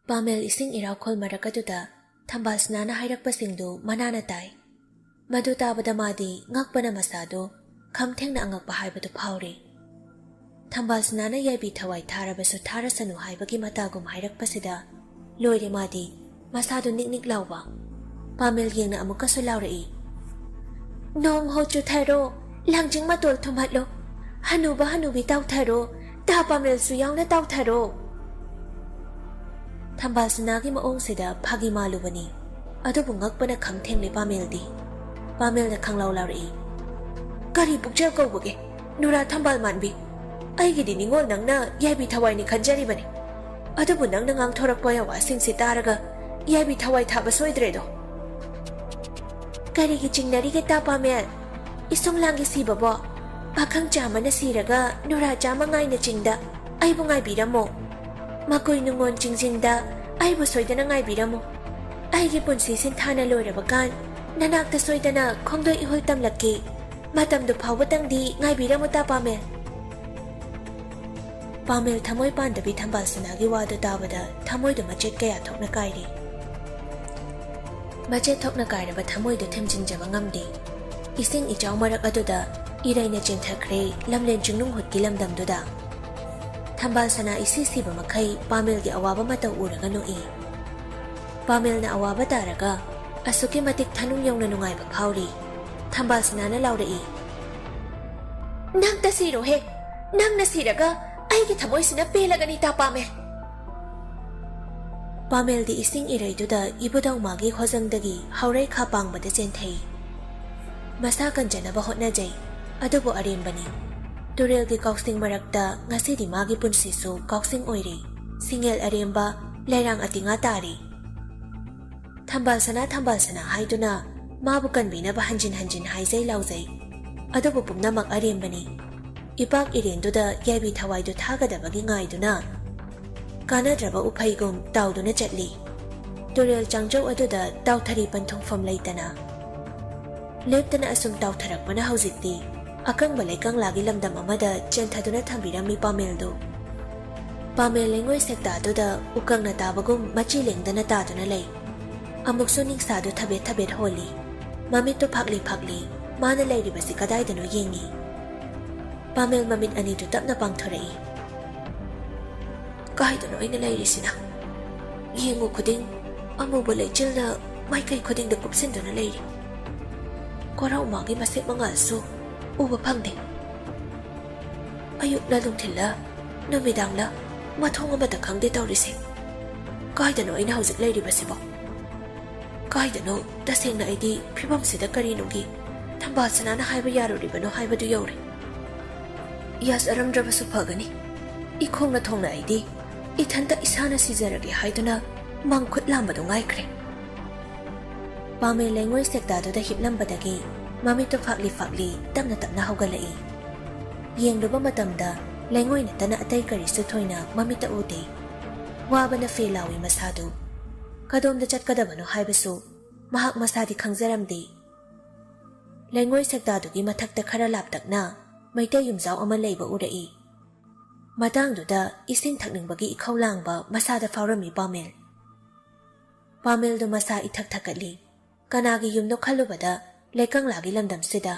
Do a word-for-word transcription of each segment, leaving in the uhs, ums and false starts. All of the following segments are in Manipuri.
ꯄꯥꯃꯦꯜ ꯏꯁꯤꯡ ꯏꯔꯥꯎꯈꯣꯜ ꯃꯔꯛ ꯑꯗꯨꯗ ꯊꯝꯕꯥꯜ ꯁꯅꯥꯅ ꯍꯥꯏꯔꯛꯄꯁꯤꯡꯗꯨ ꯃꯅꯥꯅ ꯇꯥꯏ꯫ ꯃꯗꯨ ꯇꯥꯕꯗ ꯃꯥꯗꯤ ꯉꯛꯄꯅ ꯃꯁꯥꯗꯨ ꯈꯝꯊꯦꯡꯅ ꯑꯉꯛꯄ ꯍꯥꯏꯕꯗꯨ ꯐꯥꯎꯔꯤ꯫ ꯊꯝꯕꯥꯜ ꯁꯅꯥꯅ ꯌꯥꯏꯕꯤ ꯊꯋꯥꯏ ꯊꯥꯔꯕꯁꯨ ꯊꯥꯔꯁꯅꯨ ꯍꯥꯏꯕꯒꯤ ꯃꯇꯥꯒꯨꯝ ꯍꯥꯏꯔꯛꯄꯁꯤꯗ ꯂꯣꯏꯔꯦ ꯃꯥꯗꯤ, ꯃꯁꯥꯗꯨ ꯅꯤꯛ ꯅꯤꯛ ꯂꯥꯎꯕ꯫ ꯄꯥꯃꯦꯜ ꯌꯦꯡꯅ ꯑꯃꯨꯛꯀꯁꯨ ꯂꯥꯎꯔꯛꯏ, "ꯅꯣꯡ ꯍꯣ ꯆꯨꯊꯔꯣ, ꯂꯥꯡꯖꯤꯡ ꯃꯇꯣꯜ ꯊꯨꯝꯍꯠꯂꯣ, ꯍꯅꯨꯕ ꯍꯅꯨꯕꯤ ꯇꯥꯎꯊꯔꯣ, ꯇꯥ ꯄꯥꯃꯦꯜꯁꯨ ꯌꯥꯎꯅ ꯇꯥꯎꯊꯔꯣ"꯫ ꯊꯝꯕꯥꯜ ꯁꯅꯥꯒꯤ ꯃꯑꯣꯡꯁꯤꯗ ꯐꯥꯒꯤ ꯃꯥꯜꯂꯨꯕꯅꯤ, ꯑꯗꯨꯕꯨ ꯉꯛꯄꯅ ꯈꯝ ꯊꯦꯡꯂꯦ ꯄꯥꯃꯦꯜꯗꯤ꯫ ꯄꯥꯃꯦꯜꯅ ꯈꯪꯂꯥꯎ ꯂꯥꯎꯔꯛꯏ, "ꯀꯔꯤ ꯄꯨꯛꯆꯦꯜ ꯀꯧꯕꯒꯦ? ꯅꯨꯔꯥ ꯊꯝꯕꯥꯜ ꯃꯥꯟꯕꯤ, ꯑꯩꯒꯤꯗꯤ ꯅꯤꯉꯣꯜ ꯅꯪꯅ ꯌꯥꯏꯕꯤ ꯊꯋꯥꯏꯅꯤ ꯈꯟꯖꯔꯤꯕꯅꯤ꯫ ꯑꯗꯨꯕꯨ ꯅꯪꯅ ꯉꯥꯡꯊꯣꯔꯛꯄ ꯋꯥꯁꯤꯡꯁꯤ ꯇꯥꯔꯒ ꯌꯥꯏꯕꯤ ꯊꯋꯥꯏ ꯊꯥꯕ ꯁꯣꯏꯗ꯭ꯔꯦꯗꯣ"꯫ "ꯀꯔꯤꯒꯤ ꯆꯤꯡꯅꯔꯤꯒꯦ ꯇꯥ ꯄꯥꯃꯦꯜ? ꯏꯁꯨꯡ ꯂꯥꯡꯒꯤ ꯁꯤꯕꯕꯣ? ꯄꯥꯈꯪ ꯆꯥꯝꯃꯅ ꯁꯤꯔꯒ ꯅꯨꯔꯥ ꯆꯥꯝꯃ ꯉꯥꯏꯅ ꯆꯤꯡꯗ ꯑꯩꯕꯨ ꯉꯥꯏꯕꯤꯔꯝꯃꯣ꯫ ꯃꯀꯣꯏ ꯅꯨꯡꯉꯣꯟ ꯆꯤꯡꯖꯤꯟꯗ ꯑꯩꯕꯨ ꯁꯣꯏꯗꯅ ꯉꯥꯏꯕꯤꯔꯝꯃꯨ꯫ ꯑꯩꯒꯤ ꯄꯨꯟꯁꯤ ꯁꯤꯟꯊꯥꯅ ꯂꯣꯏꯔꯕ ꯀꯥꯟ ꯅꯅꯥꯛꯇ ꯁꯣꯏꯗꯅ ꯈꯣꯡꯗꯣꯏ ꯏꯍꯨꯜ ꯇꯝꯂꯛꯀꯦ꯫ ꯃꯇꯝꯗꯨ ꯐꯥꯎꯕꯇꯪꯗꯤ ꯉꯥꯏꯕꯤꯔꯝꯃꯨ ꯇꯥ ꯄꯥꯃꯦꯜ"꯫ ꯄꯥꯃꯦꯜ ꯊꯃꯣꯏ ꯄꯥꯟꯗꯕꯤ ꯊꯝꯕꯥꯜ ꯁꯅꯥꯒꯤ ꯋꯥꯗꯨ ꯇꯥꯕꯗ ꯊꯃꯣꯏꯗꯨ ꯃꯆꯦꯠ ꯀꯌꯥ ꯊꯣꯛꯅ ꯀꯥꯏꯔꯤ꯫ ꯃꯆꯦꯠ ꯊꯣꯛꯅ ꯀꯥꯏꯔꯕ ꯊꯃꯣꯏꯗꯨ ꯊꯦꯝꯖꯤꯟꯖꯕ ꯉꯝꯗꯦ꯫ ꯏꯁꯤꯡ ꯏꯆꯥꯎ ꯃꯔꯛ ꯑꯗꯨꯗ ꯏꯔꯩꯅ ꯆꯦꯟꯊꯈ꯭ꯔꯦ ꯂꯝꯂꯦꯟ ꯆꯤꯡꯅꯨꯡ ꯍꯨꯠꯀꯤ ꯂꯝꯗꯝꯗꯨꯗ꯫ ꯊꯝꯕꯥꯜ ꯁꯅꯥ ꯏꯁꯤ ꯁꯤꯕ ꯃꯈꯩ ꯄꯥꯃꯦꯜꯒꯤ ꯑꯋꯥꯕ ꯃꯇꯧ ꯎꯔꯒ ꯅꯣꯛꯏ꯫ ꯄꯥꯃꯦꯜꯅ ꯑꯋꯥꯕ ꯇꯥꯔꯒ ꯑꯁꯨꯛꯀꯤ ꯃꯇꯤꯛ ꯊꯅꯨꯡ ꯌꯧꯅ ꯅꯨꯡꯉꯥꯏꯕ ꯐꯥꯎꯔꯤ꯫ ꯊꯝꯕꯥꯜ ꯁꯅꯥꯅ ꯂꯥꯎꯔꯛꯏ, "ꯅꯪ ꯇꯁꯤꯔꯣꯍꯦ! ꯅꯪꯅ ꯁꯤꯔꯒ ꯑꯩꯒꯤ ꯊꯃꯣꯏꯁꯤꯅ ꯄꯦꯜꯂꯒꯅꯤ ꯇꯥ ꯄꯥꯃꯦꯜ"꯫ ꯄꯥꯃꯦꯜꯗꯤ ꯏꯁꯤꯡ ꯏꯔꯩꯗꯨꯗ ꯏꯕꯨꯙꯧ ꯃꯥꯒꯤ ꯍꯣꯖꯪꯗꯒꯤ ꯍꯧꯔꯩ ꯈꯥ ꯄꯥꯡꯕꯗ ꯆꯦꯟꯊꯩ꯫ ꯃꯁꯥ ꯀꯟꯖꯅꯕ ꯍꯣꯠꯅꯖꯩ, ꯑꯗꯨꯕꯨ ꯑꯔꯦꯝꯕꯅꯤ꯫ ꯇꯨꯔꯦꯜꯒꯤ ꯀꯥꯎꯁꯤꯡ ꯃꯔꯛꯇ ꯉꯁꯤꯗꯤ ꯃꯥꯒꯤ ꯄꯨꯟꯁꯤꯁꯨ ꯀꯥꯎꯁꯤꯡ ꯑꯣꯏꯔꯦ꯫ ꯁꯤꯡꯉꯦꯜ ꯑꯔꯦꯝꯕ, ꯂꯩꯔꯥꯡ ꯑꯇꯤꯉꯥ ꯇꯥꯔꯦ꯫ "ꯊꯝꯕꯥꯜ ꯁꯅꯥ, ꯊꯝꯕꯥꯜ ꯁꯅꯥ" ꯍꯥꯏꯗꯨꯅ ꯃꯥꯕꯨ ꯀꯟꯕꯤꯅꯕ ꯍꯟꯖꯤꯟ ꯍꯟꯖꯤꯟ ꯍꯥꯏꯖꯩ ꯂꯥꯎꯖꯩ, ꯑꯗꯨꯕꯨ ꯄꯨꯝꯅꯃꯛ ꯑꯔꯦꯝꯕꯅꯤ꯫ ꯏꯄꯥꯛ ꯏꯔꯦꯟꯗꯨꯗ ꯌꯥꯏꯕꯤ ꯊꯋꯥꯏꯗꯨ ꯊꯥꯒꯗꯕꯒꯤ ꯉꯥꯏꯗꯨꯅ ꯀꯥꯟꯅꯗ꯭ꯔꯕ ꯎꯐꯩꯒꯨꯝ ꯇꯥꯎꯗꯨꯅ ꯆꯠꯂꯤ꯫ ꯇꯨꯔꯦꯜ ꯆꯥꯡꯖꯧ ꯑꯗꯨꯗ ꯇꯥꯎꯊꯔꯤ ꯄꯟꯊꯨꯡꯐꯝ ꯂꯩꯇꯅ꯫ ꯂꯦꯞꯇꯅ ꯑꯁꯨꯝ ꯇꯥꯎꯊꯔꯛꯄꯅ ꯍꯧꯖꯤꯛꯇꯤ ꯑꯀꯪꯕ ꯂꯩꯀꯪꯂꯥꯒꯤ ꯂꯝꯗꯝ ꯑꯃꯗ ꯆꯦꯟꯊꯗꯨꯅ ꯊꯝꯕꯤꯔꯝꯃꯤ ꯄꯥꯃꯦꯜꯗꯨ꯫ ꯄꯥꯃꯦꯜ ꯂꯩꯉꯣꯏ ꯁꯦꯛꯇꯥꯗꯨꯗ ꯎꯀꯪꯅ ꯇꯥꯕꯒꯨꯝ ꯃꯆꯤ ꯂꯦꯡꯗꯅ ꯇꯥꯗꯨꯅ ꯂꯩ꯫ ꯑꯃꯨꯛꯁꯨ ꯅꯤꯡꯁꯥꯗꯨ ꯊꯕꯦꯠ ꯊꯕꯦꯠ ꯍꯣꯜꯂꯤ꯫ ꯃꯃꯤꯠꯇꯨ ꯐꯥꯛꯂꯤ ꯐꯥꯛꯂꯤ꯫ ꯃꯥꯅ ꯂꯩꯔꯤꯕꯁꯤ ꯀꯗꯥꯏꯗꯅꯣ ꯌꯦꯡꯉꯤ꯫ ꯄꯥꯃꯦꯜ ꯃꯃꯤꯠ ꯑꯅꯤꯗꯨ ꯇꯞꯅ ꯄꯥꯡꯊꯣꯔꯛꯏ꯫ "ꯀꯥꯏꯗꯅꯣ ꯑꯩꯅ ꯂꯩꯔꯤꯁꯤꯅ? ꯌꯦꯡꯉꯨ ꯈꯨꯗꯤꯡ ꯑꯃꯨꯕ ꯂꯩꯆꯤꯜꯅ ꯃꯥꯏꯀꯩ ꯈꯨꯗꯤꯡꯗ ꯀꯨꯞꯁꯤꯟꯗꯨꯅ ꯂꯩꯔꯤ꯫ ꯀꯣꯔꯧꯃꯥꯒꯤ ꯃꯁꯦꯛ ꯃꯉꯥꯜꯁꯨ ꯎꯕ ꯐꯪꯗꯦ꯫ ꯑꯌꯨꯛꯂ ꯅꯨꯡꯊꯤꯜꯂ ꯅꯨꯃꯤꯗꯥꯡꯂ ꯃꯊꯣꯡ ꯑꯃꯇ ꯈꯪꯗꯦ ꯇꯧꯔꯤꯁꯦ꯫ ꯀꯥꯏꯗꯅꯣ ꯑꯩꯅ ꯍꯧꯖꯤꯛ ꯂꯩꯔꯤꯕꯁꯤꯕꯣ? ꯀꯥꯏꯗꯅꯣ? ꯇꯁꯦꯡꯅ ꯑꯩꯗꯤ ꯐꯤꯕꯝꯁꯤꯗ ꯀꯔꯤ ꯅꯨꯡꯒꯤ ꯊꯝꯕꯥꯜ ꯁꯅꯥꯅ ꯍꯥꯏꯕ ꯌꯥꯔꯨꯔꯤꯕꯅꯣ ꯍꯥꯏꯕꯗꯨ ꯌꯧꯔꯦ꯫ ꯌꯥꯖꯔꯝꯗ꯭ꯔꯕꯁꯨ ꯐꯒꯅꯤ꯫ ꯏꯈꯣꯡꯅ ꯊꯣꯡꯅ ꯑꯩꯗꯤ ꯏꯊꯟꯇ ꯏꯁꯥꯅ ꯁꯤꯖꯔꯒꯦ ꯍꯥꯏꯗꯨꯅ ꯃꯪ ꯈꯨꯠ ꯂꯥꯝꯕꯗꯨ ꯉꯥꯏꯈ꯭ꯔꯦ꯫" ꯄꯥꯃꯦꯜ ꯂꯩꯉꯣꯏ ꯁꯦꯛꯇꯥꯗꯨꯗ ꯍꯤꯞꯂꯝꯕꯗꯒꯤ ꯃꯃꯤꯠꯇꯨ ꯐꯥꯛꯂꯤ ꯐꯥꯛꯂꯤ ꯇꯞꯅ ꯇꯞꯅ ꯍꯧꯒꯠꯂꯛꯏ꯫ ꯌꯦꯡꯂꯨꯕ ꯃꯇꯝꯗ ꯂꯩꯉꯣꯏ ꯅꯠꯇꯅ ꯑꯇꯩ ꯀꯔꯤꯁꯨ ꯊꯣꯏꯅ ꯃꯃꯤꯠꯇ ꯎꯗꯦ꯫ ꯋꯥꯕꯅ ꯐꯦ ꯂꯥꯎꯏ ꯃꯁꯥꯗꯨ꯫ ꯀꯗꯣꯝꯗ ꯆꯠꯀꯗꯕꯅꯣ ꯍꯥꯏꯕꯁꯨ ꯃꯍꯥꯛ ꯃꯁꯥꯗꯤ ꯈꯪꯖꯔꯝꯗꯦ꯫ ꯂꯩꯉꯣꯏ ꯁꯦꯛꯇꯥꯗꯨꯒꯤ ꯃꯊꯛꯇ ꯈꯔ ꯂꯥꯞꯇꯛꯅ ꯃꯩꯇꯩ ꯌꯨꯝꯖꯥꯎ ꯑꯃ ꯂꯩꯕ ꯎꯔꯛꯏ꯫ ꯃꯇꯥꯡꯗꯨꯗ ꯏꯁꯤꯡ ꯊꯛꯅꯤꯡꯕꯒꯤ ꯏꯈꯧ ꯂꯥꯡꯕ ꯃꯁꯥꯗ ꯐꯥꯎꯔꯝꯃꯤ ꯄꯥꯃꯦꯜ꯫ ꯄꯥꯃꯦꯜꯗꯨ ꯃꯁꯥ ꯏꯊꯛ ꯊꯛꯀꯠꯂꯤ꯫ ꯀꯅꯥꯒꯤ ꯌꯨꯝꯅꯣ ꯈꯜꯂꯨꯕꯗ ꯂꯩꯀꯪꯂꯥꯒꯤ ꯂꯝꯗꯝꯁꯤꯗ꯫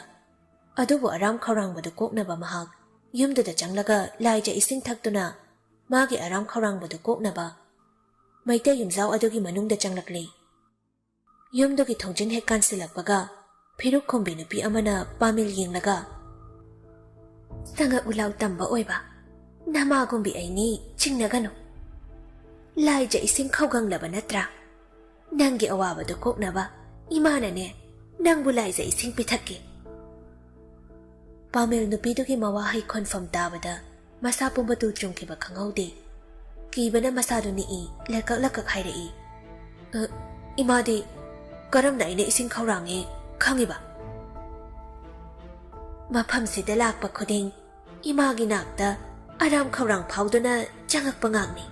ꯑꯗꯨꯕꯨ ꯑꯔꯥꯝ ꯈꯧꯔꯥꯡꯕꯗꯨ ꯀꯣꯛꯅꯕ ꯃꯍꯥꯛ ꯌꯨꯝꯗꯨꯗ ꯆꯪꯂꯒ ꯂꯥꯏꯖ ꯏꯁꯤꯡ ꯊꯛꯇꯨꯅ ꯃꯥꯒꯤ ꯑꯔꯥꯝ ꯈꯧꯔꯥꯡꯕꯗꯨ ꯀꯣꯛꯅꯕ ꯃꯩꯇꯩ ꯌꯨꯝꯖꯥꯎ ꯑꯗꯨꯒꯤ ꯃꯅꯨꯡꯗ ꯆꯪꯂꯛꯂꯤ꯫ ꯌꯨꯝꯗꯨꯒꯤ ꯊꯣꯡꯖꯤꯟ ꯍꯦꯛ ꯀꯥꯟꯁꯤꯜꯂꯛꯄꯒ ꯐꯤꯔꯨꯛ ꯈꯨꯝꯕꯤ ꯅꯨꯄꯤ ꯑꯃꯅ ꯄꯥꯃꯦꯜ ꯌꯦꯡꯂꯒ, "ꯁꯉꯛ ꯎꯂꯥꯎ ꯇꯝꯕ ꯑꯣꯏꯕ ꯅꯃꯥꯒꯨꯝꯕꯤ ꯑꯩꯅꯤ ꯆꯤꯡꯅꯒꯅꯨ꯫ ꯂꯥꯏꯖ ꯏꯁꯤꯡ ꯈꯧꯒꯪꯂꯕ ꯅꯠꯇ꯭ꯔꯥ? ꯅꯪꯒꯤ ꯑꯋꯥꯕꯗꯨ ꯀꯣꯛꯅꯕ ꯏꯃꯥꯅꯅꯦ ꯅꯪꯕꯨ ꯂꯥꯏꯖ ꯏꯁꯤꯡ ꯄꯤꯊꯛꯀꯦ꯫" ꯄꯥꯃꯦꯜ ꯅꯨꯄꯤꯗꯨꯒꯤ ꯃꯋꯥꯍꯩ ꯈꯣꯟꯐꯝ ꯇꯥꯕꯗ ꯃꯁꯥ ꯄꯨꯝꯕ ꯇꯨ ꯆꯨꯡꯈꯤꯕ ꯈꯪꯍꯧꯗꯦ꯫ ꯀꯤꯕꯅ ꯃꯁꯥꯗꯨ ꯅꯤꯛꯏ, ꯂꯩꯀꯛ ꯂꯩꯀꯛ ꯍꯥꯏꯔꯛꯏ꯫ "ꯑ, ꯏꯃꯥꯗꯤ ꯀꯔꯝꯅ ꯑꯩꯅ ꯏꯁꯤꯡ ꯈꯧꯔꯥꯡꯉꯦ ꯈꯪꯉꯤꯕ?" ꯃꯐꯝꯁꯤꯗ ꯂꯥꯛꯄ ꯈꯨꯗꯤꯡ ꯏꯃꯥꯒꯤ ꯅꯥꯛꯇ ꯑꯔꯥꯝ ꯈꯧꯔꯥꯡ ꯐꯥꯎꯗꯨꯅ ꯆꯪꯉꯛꯄ ꯉꯥꯛꯅꯤ꯫